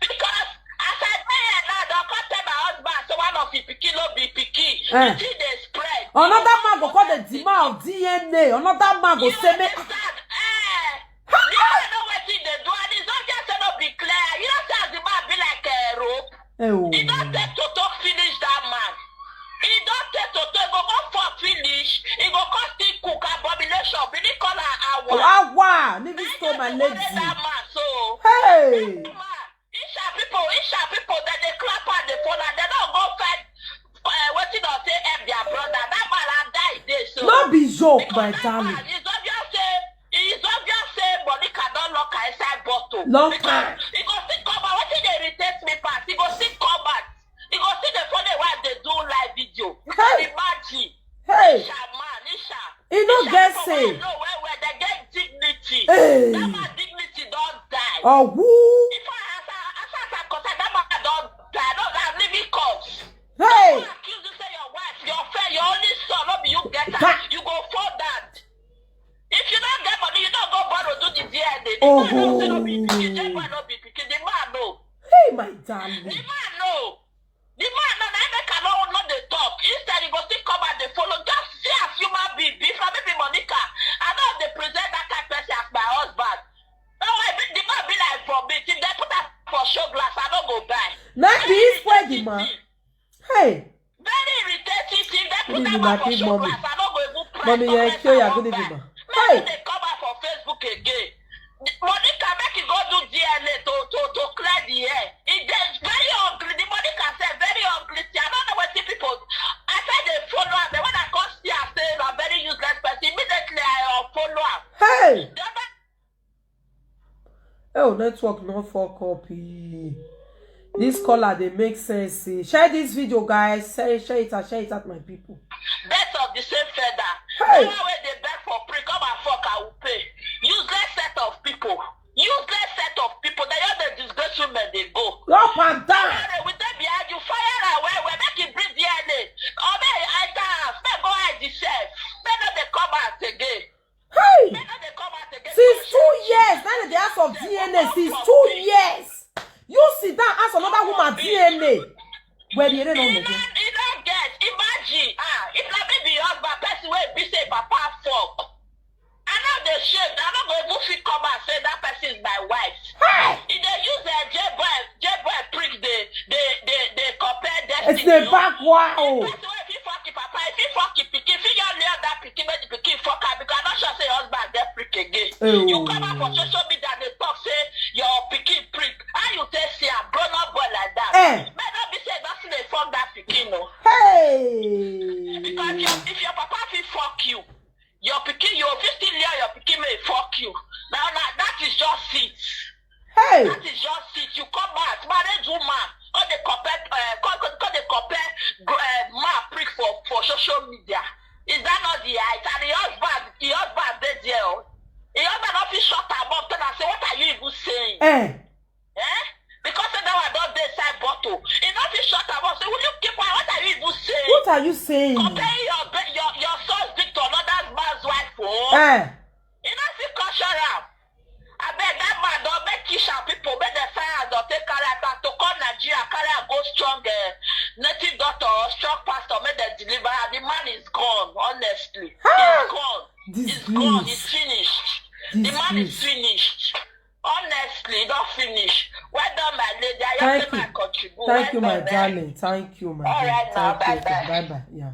because as I dey here now, dem come tell my husband say one of his pikin no be pikin. Eh. The thing dey spread. Another man go call the demand of D N A. Another man go You say me. Understand? Eh. The man know wetin dey do, and it's obvious say no be clear. You know say as the man be like uh, rope. Eh, oh. He don take toto finish that man. He don take toto, he go go for finish. He go come still cook abomination. Be the call her awa. Awa, leave this to my lady. That man so. Hey. Man, Isha people, Isha people, dem dey clap and dey follow. Dem don go fight uh, wetin dem take help their brother. That man na die dey so. No be joke, my Because that darling. Man, it's obvious say it's obvious say Monica don lock her inside bottle. Lock Because her. He go still come out. Wetin dey irritate me pass? He go still come out. He go still dey follow wife dey do live video. You Hey. Can imagine. Hey. Isha man, Isha. He no Isha get people say. Wey know well well, dem get dignity. Hey. That man dignity don die. Oh, who? If I as I as I as I concern, that man don die. No, I'm living corpse. Hey. Accuse you say your wife, your friend, your only son, no be you get her. Ha. You go fall down. If you don't get money, you don't go borrow do the D N A. The Oh. Man no say no be pikin, the man no be pikin. The man no. Hey, my darling. The man no. The man no. Na make I no no dey talk. Instead, he go still come and dey follow. Just see as human being. Be for me be Monica. I know they present that kind person as my husband. No, I be, the man be like for me. If they put am for show glass, I no go buy. Na be he spoil the man. Hey. Very irritating. If they put Good evening, am my for big show mommy. Glass, I no go even press. Mommy, No yeah, press kill ya, am good one evening, time. ma. Now Hey. They come out for Facebook again. Monica, make you go do D N A to to to clear the air. It is very ugly. The Monica said very ugly thing. I don't know what people. I said they follow her. Then when I come see her say I'm very useless person, immediately I unfollow her. Hey. The other Oh, network no fuck up. Eh. This caller dey make sense. Eh. Share this video, guys. Share, share it out, share it out, my people. Birds of the same feather. Hey. Power where they beg for free, come and fuck, I will pay. Useless set of people. Useless set of people. They all the disgrace women they go. Up and down. Fire we take behind you. Fire away. We make it bring D N A. Or may I enter house. May go hide the self. May not they come out again. Hey. May not they come out again. Since two years, now they ask of D N A. Since two years, you sit down, ask another woman D N A. Where the no He know. don't, he don't dey shame. I no go even fit come and say that person is my wife. Hey! E dey use uh, J-boy, J-boy prick dey dey dey dey compare It's destiny. the back wow. Person wey fit fuck him papa, if he fuck him pikin, if he just lay that pikin, make the pikin fuck am because I no sure say your husband get prick again. Oh. You come out for social media dey talk say your pikin prick. How you take see am grown up boy like that? Eh. Make no be say person dey fuck that pikin o. Hey. Because your, if your papa fit fuck you, your pikin, you fit still lay your pikin make e fuck you. Now, now that is just it. Hey. That is just it. You come out, married woman, come dey compare, uh, come, come, come dey compare uh, man prick for for social media. Is that not the height? And the husband, the husband dey there. Oh. The husband no fit shut am up. Tell am say, what are you even saying? Eh. Eh? Because say that one don dey inside bottle. E no fit shut am up. Say, will you keep quiet? What are you even saying? What are you saying? Compare your be- your your son's dick to another man's wife. Oh. Eh. E no fit caution am. Abeg, that man don make kiss am people, make dem find am, don take carry am to come Nigeria, carry am go strong uh, native doctor or strong pastor, make dem deliver am. The man is gone, honestly. Ah! He's gone. He's gone. He's finished. The man is finished. Honestly, e don finish. Well done, my lady. I Thank just say you. my contribute. Thank you, Well my done, eh? darling. Thank you, my All dear. Right now, Thank you. Bye-bye. Bye bye. Yeah.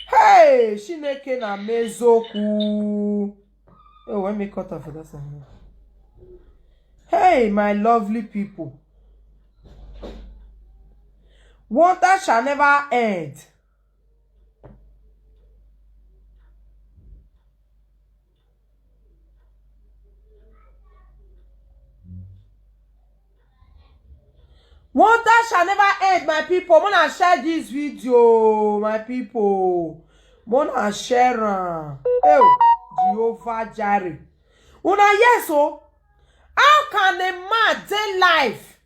Hey, Chineke na mezoku. Oh, let me cut off that song. Hey, my lovely people. Wonder shall never end. Wonder shall never end, my people. Mona share this video, my people. Mona share am. Oh, Jehovah Jireh. Una yes, oh. How can a man dey life?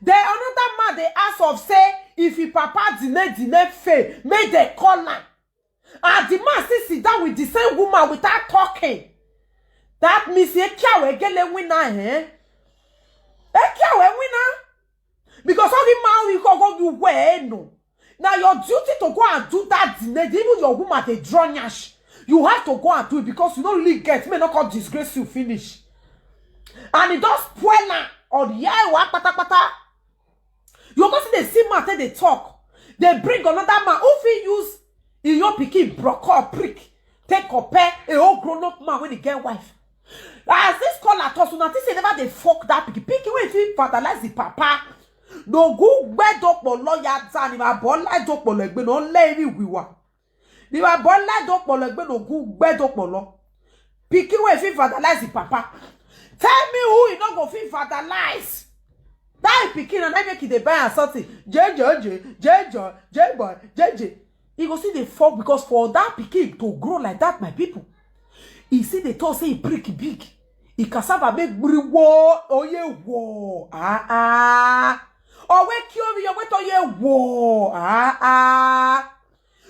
Then another man dey ask of say if him papa dine dine fail, make dem call am. And the man still sit down with the same woman without talking. That means ekiawe gele winner, eh? Ekiawe winner. Because all the man we go go you where no. Now your duty to go and do that dine, even your woman dey draw nyash. You have to go and do it because you don't really get me not call disgrace you finish. And it does spoil am on the eye wa pata pata. You go see the same man take dey talk. They bring another man who fit use in your pikin broko prick take compare a whole grown up man when he get wife. As this caller talks, una think say never dey fuck that pikin. Pikin wey fit fertilize the papa. No go gbẹ dopọ lọ ya ta ni ma bọ lai dopọ lọ egbe no lẹ ri wiwa. Ni ma bọ lai dopọ lọ egbe no go gbẹ dopọ lọ. Pikin wey fit fertilize the papa. Tell me who e no go fit fertilize. That pikin na make e dey buy am something. Jeje, jeje, jeje, boy, jeje. E go still dey fall because for that pikin to grow like that, my people. E still dey talk say e prick big. E cassava make gbiri wo, oye wo. Ah ah. Owe kiori, owe to ye wo. Ah ah.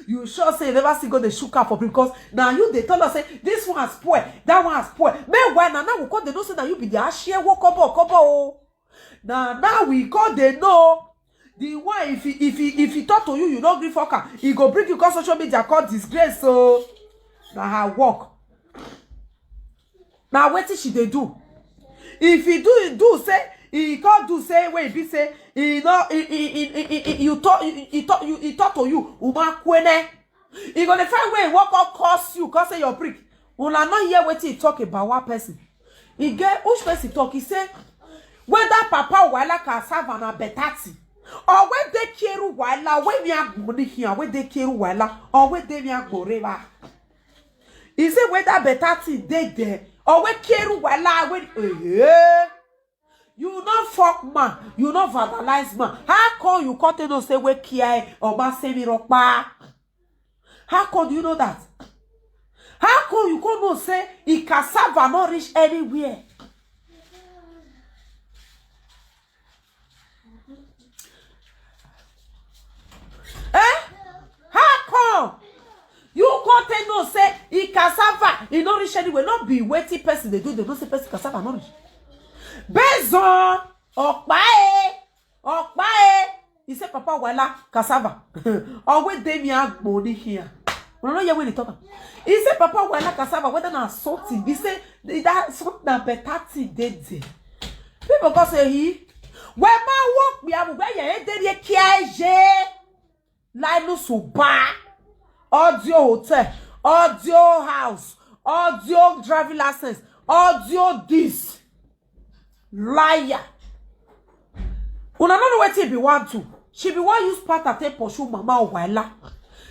You sure say you never see go dey shook am for because now you dey tell us say this one spoil, that one spoil. Meanwhile, na now we come dey know say na you be the ashie wo kobo kobo o. Na now we come dey know the one if he if he if he talk to you, you no gree fuck am. He go bring you come social media call disgrace o. Na her work. Na wetin she dey do. If he do he do say he come do say wey e be say he no he he he he he he you talk he he talk you he talk to you uma kwene. He go dey find way walk up curse you come say your prick. Una no hear wetin he talk about one person. He get which person talk he say whether papa wahala cassava na better thing or wey dey keru wahala wey me agboni here wey dey keru wahala or wey dey me agbore ba. He say whether better thing dey there or wey keru wahala wey eh, you no fuck man, you no vandalize man. How come you come take know say wey kia oba semi ropa? How come do you know that? How come you come know say e cassava no reach anywhere? Eh? How come? You come take know say e cassava e no reach anywhere. No be wetin person dey do dey know say person cassava no reach. Based on okpae okpae e say papa wala cassava always dey me agboni here. Una no hear when he talk am. He say papa wala cassava whether na something he say That something na better thing dey there. People go say, "He, where my work be abu where you dey there care je." Linus Uba, audio hotel, audio house, audio driving license, audio this. Liar. Una no know wetin be want to. She be wan use partner take pursue Mama Owaila.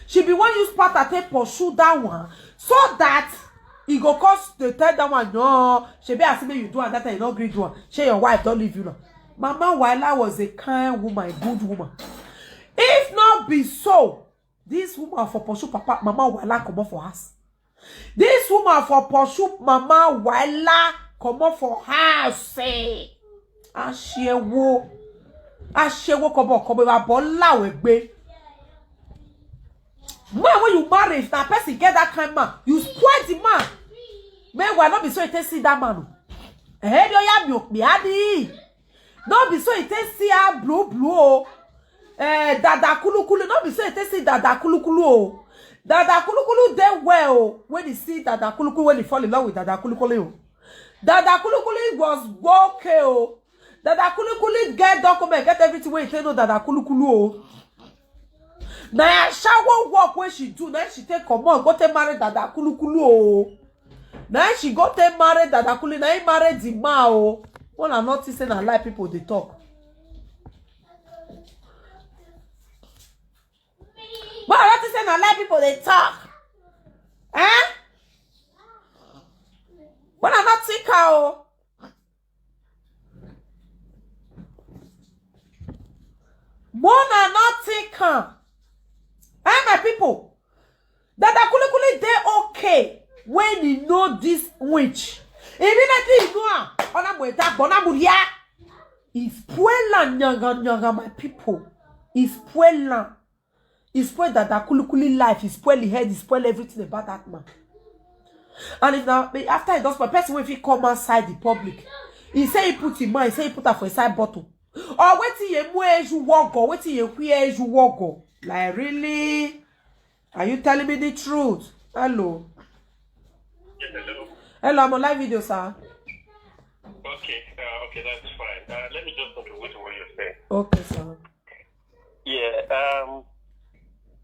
She be wan use partner take pursue that one so that e go cause dey tell that one, "No, shebi I say make you do am that time, you no gree do am. Shey your wife don leave you now?" Mama Owaila was a kind woman, a good woman. If not be so, this woman for pursue Papa, Mama Owaila comot for house. This woman for pursue Mama Owaila comot for house. Eh. Ashewo. Ashewo kobo kobo wa bo lawe gbe. Man, when you marry, if na person get that kind man, you spoil the man. Meanwhile, no be so you take see that man o. Eh, do ya mi o pe adi. No be so you take see her blue blue o. Eh, dada kulukulu, no be so you take see dada kulukulu o. Dada kulukulu dey well o. When he see dada kulukulu, when he fall in love with dada kulukulu o. Dada kulukulu was okay o. Dada kulukulu get document, get everything wey he take know dada kulukulu o. Na ashawo work wey she do, na she take comot go take marry dada kulukulu o. Na she go take marry dada kulukulu, na he marry the man o. Una no think say na lie people dey talk. But I don't think say na lie people dey talk. Eh? But I not think how. But I not think how. Eh, my people. Dada Kulikuli dey okay when he know this witch. Immediately he know am. Ona mo eta bona muria. He spoil am, nyanga nyanga, my people. He spoil am. He spoil Dada Kulikuli life. He spoil his head. He spoil everything about that man. And if now after he does, my person wey fit come outside the public, he say he put him mind, he say he put her for inside bottle. Or wetin ye mu eju wogo, wetin ye kwi eju wogo. Like, really? Are you telling me the truth? Hello. Yes, hello. Hello, I'm on live video, sir. Okay, uh, okay, that's fine. Uh, let me just contribute to what you're saying. Okay, sir. Yeah. Um.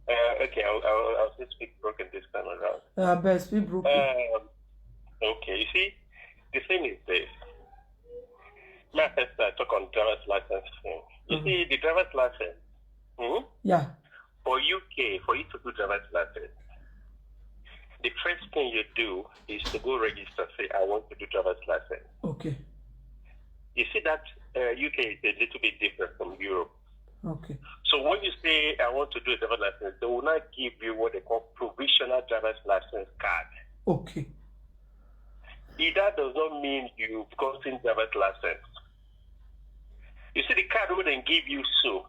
Uh, okay. I'll, I'll I'll still speak broken this time around. Uh, best we broke. Um. Okay. You see, the thing is this. My first, I talk on driver's license thing. You Mhm. See, the driver's license. Hmm? Yeah. For U K, for you to do driver's license, the first thing you do is to go register. Say, "I want to do driver's license." Okay. You see that uh, U K is a little bit different from Europe. Okay. So when you say, "I want to do a driver's license," they will not give you what they call provisional driver's license card. Okay. It, that does not mean you've gotten driver's license. You see, the card will then give you so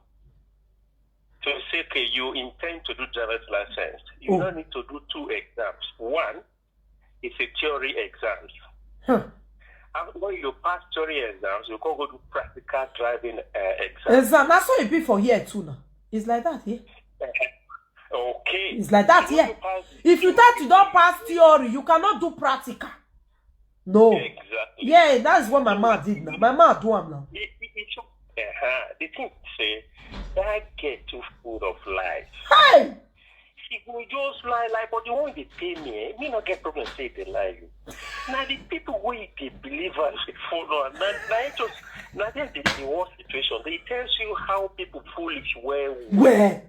to say, "Okay, you intend to do driver's license." You Oh. Don't need to do two exams. One is a theory exams. Huh. And when you pass theory exams, you can go do practical driving uh, exams. Exam. That's how it be for here too now. It's like that, yeah. Okay. It's like that, When yeah. you pass- If you start to don't pass theory, you cannot do practical. No. Exactly. Yeah, that's what my man did now. My man do am now. It, it, it, uh-huh. The thing say that get too full of lies. Hey! She go just lie, lie, but the one they pay me, eh, me not get problem say they lie you. Now the people who they believe and they follow, and now, now it just now then the, the worst situation. They tells you how people foolish well. Where?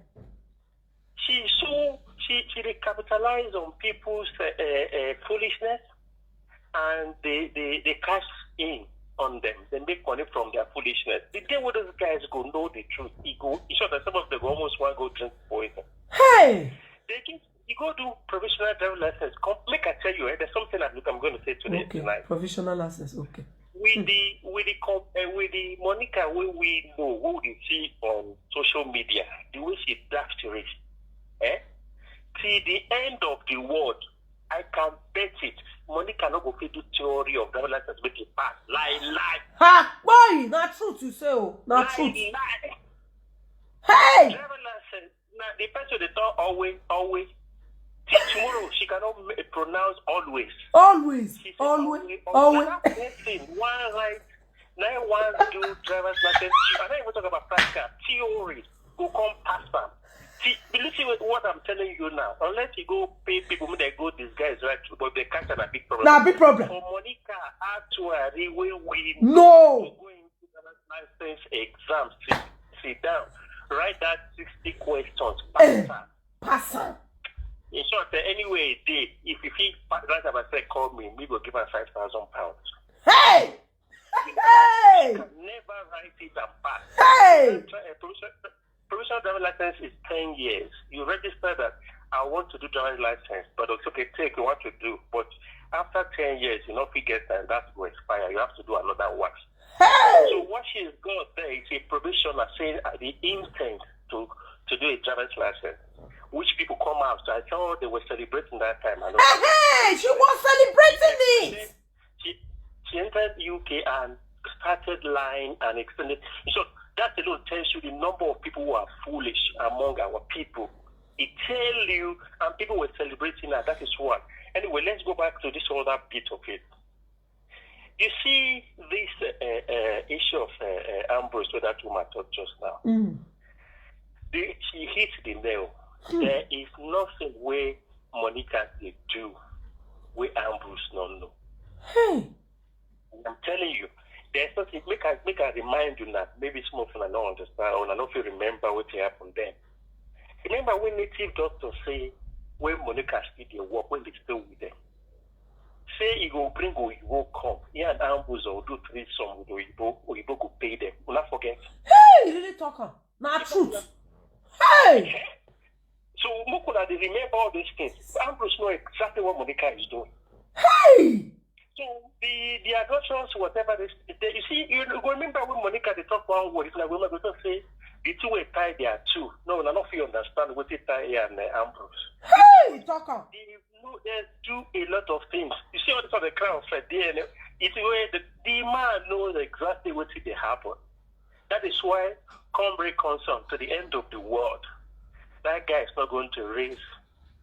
She so she she they capitalize on people's uh, uh, uh, foolishness, and they they they cash in on them. They make money from their foolishness. The day where those guys go know the truth, he go. In short, some of them go almost want go drink poison. Hey! They just you go do professional driving license. Come, make I tell you, eh, there's something that I'm going to say today Okay. tonight. Professional license. Okay. With the with the com- uh, with the Monica we we know, who we see on social media, the way she dash to it, eh? Till the end of the world, I can bet it. Monica no go fit do theory of driver license make it pass. Lie, lie, Ha! Boy, na truth you say, oh. Na lie, truth. Lie. Hey! Driver license. Now the person they talk always, always. Till tomorrow, she cannot ma- pronounce always. Always, She said always, always. always. That person, one right, now one do driver's license. I don't even talk about practical theory. Go come pass am. See, believe me, what I'm telling you now. Unless you go pay people, they go disguise, right? But they catch a big problem. Na big problem. For Monica Atuari, we win. No. Go into the license exam. Sit, sit down. Write that sixty questions. Eh. Pass am. Pass am. In short, eh, anyway, day, if you feel right about say, call me, me go give her five thousand pounds. Hey! Hey! Never write it and pass. Hey! Try a provisional, provisional driver license is ten years. You register that I want to do driver license, but it's okay, take what you do. But after ten years, you know, if you get time, that will expire. You have to do another one. So Hey! what she's got there is a provisional saying uh, the intent to to do a driver's license, which people come out. I thought they were celebrating that time. I know. Hey! She was celebrating it. She, she entered U K and started lying and extended. So that alone tells you the number of people who are foolish among our people. It tells you, and people were celebrating that. That is one. Anyway, let's go back to this other bit of it. You see this uh, uh, issue of uh, uh, Ambrose, where that woman talked just now. Mm. The, she hit the nail. There is nothing where Monica they do where Ambrose no know. Hey! I'm telling you, there's nothing. Make I make I remind you now. Maybe some of you don't understand, or I don't feel remember what happened then. Remember when native doctor say when Monica still dey work, when they still with them. Say he go bring Oyibo come. He and Ambrose will do threesome with Oyibo. Oyibo go pay them. Will not forget. Hey! You really talk am. Na truth. Hey! So Mukuna, they remember all these things. Ambrose know exactly what Monica is doing. Hey! So the the adulterers, whatever this, they, you see, you go remember when Monica they talk one word. If like women go talk say the two way tie they are two. No, I don't feel understand what they tie and uh, Ambrose. Hey! Talk am. They know they do a lot of things. You see all this other crowd for D N A. It's where the, the man knows exactly what did happen. That is why come break concern to the end of the world. That guy is not going to raise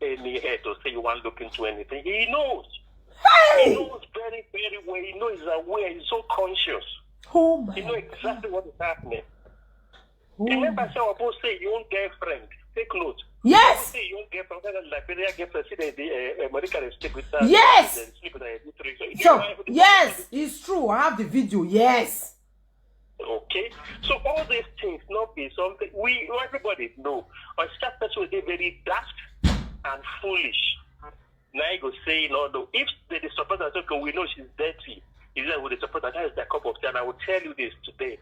any head to say you want to look into anything. He knows. He Hey! Knows very, very well. He knows he's aware. He's so conscious. Oh He knows my. Exactly what is happening. Oh Remember, my. Say, Obo say your own girlfriend. Take note. Yes! Say your own girlfriend, whether Liberia girlfriend, say they, uh, Monica they sleep with her. Yes! They sleep with her. Every three. So you So, know, every- yes, it's true. I have the video. Yes. Okay, so all these things not be something we everybody know. But such person will be very daft and foolish. Now you go say no, no. If they dey support us, okay, we know she's dirty. Is that what they support? That is their cup of tea. And I will tell you this today: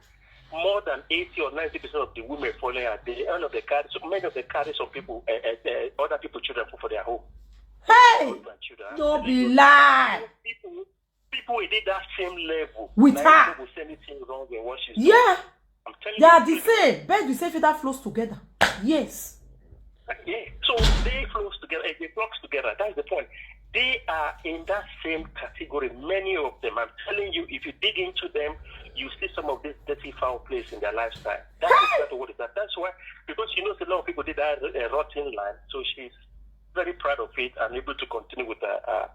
more than eighty or ninety percent of the women following her, they end up they carry so many of them carry some people, uh, uh, uh, other people children for, for their home. Hey! Husband children. No be lie. People, people who did that same level. With Now her. People say anything wrong and what she's Yeah. I'm telling They are you. The same. Birds with same feather flock together. Yes. Yeah. So they flock together. They flock together. That's the point. They are in that same category. Many of them. I'm telling you, if you dig into them, you see some of this dirty foul place in their lifestyle. That's exactly what it is. That's why, because she knows a lot of people did that uh, rotten line, so she's very proud of it and able to continue with her, her,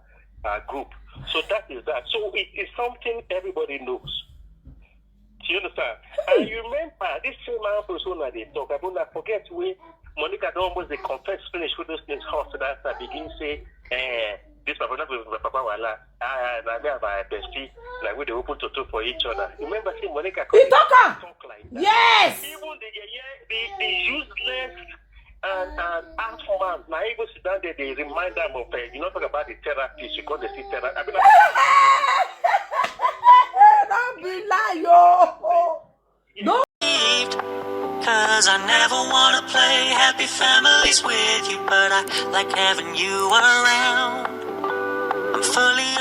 her group. So that is that. So it is something everybody knows. Do you understand? And you remember this same man persona they talk about. I forget we Monica don't almost they confess finish with those things hot. So that's I begin say, eh, this papa not with papa wala. Ah, na me and my bestie, like we they open to two for each other. You remember see Monica He talk am. Talk like that. Yes. Even the yeah, the, the useless and and half man. Now he go sit down there. They remind them of uh, you know talk about the therapist. You call the see therapist. I mean, Don't be lie, yo. No. Cause I never wanna play happy families with you, but I like having you around. I'm fully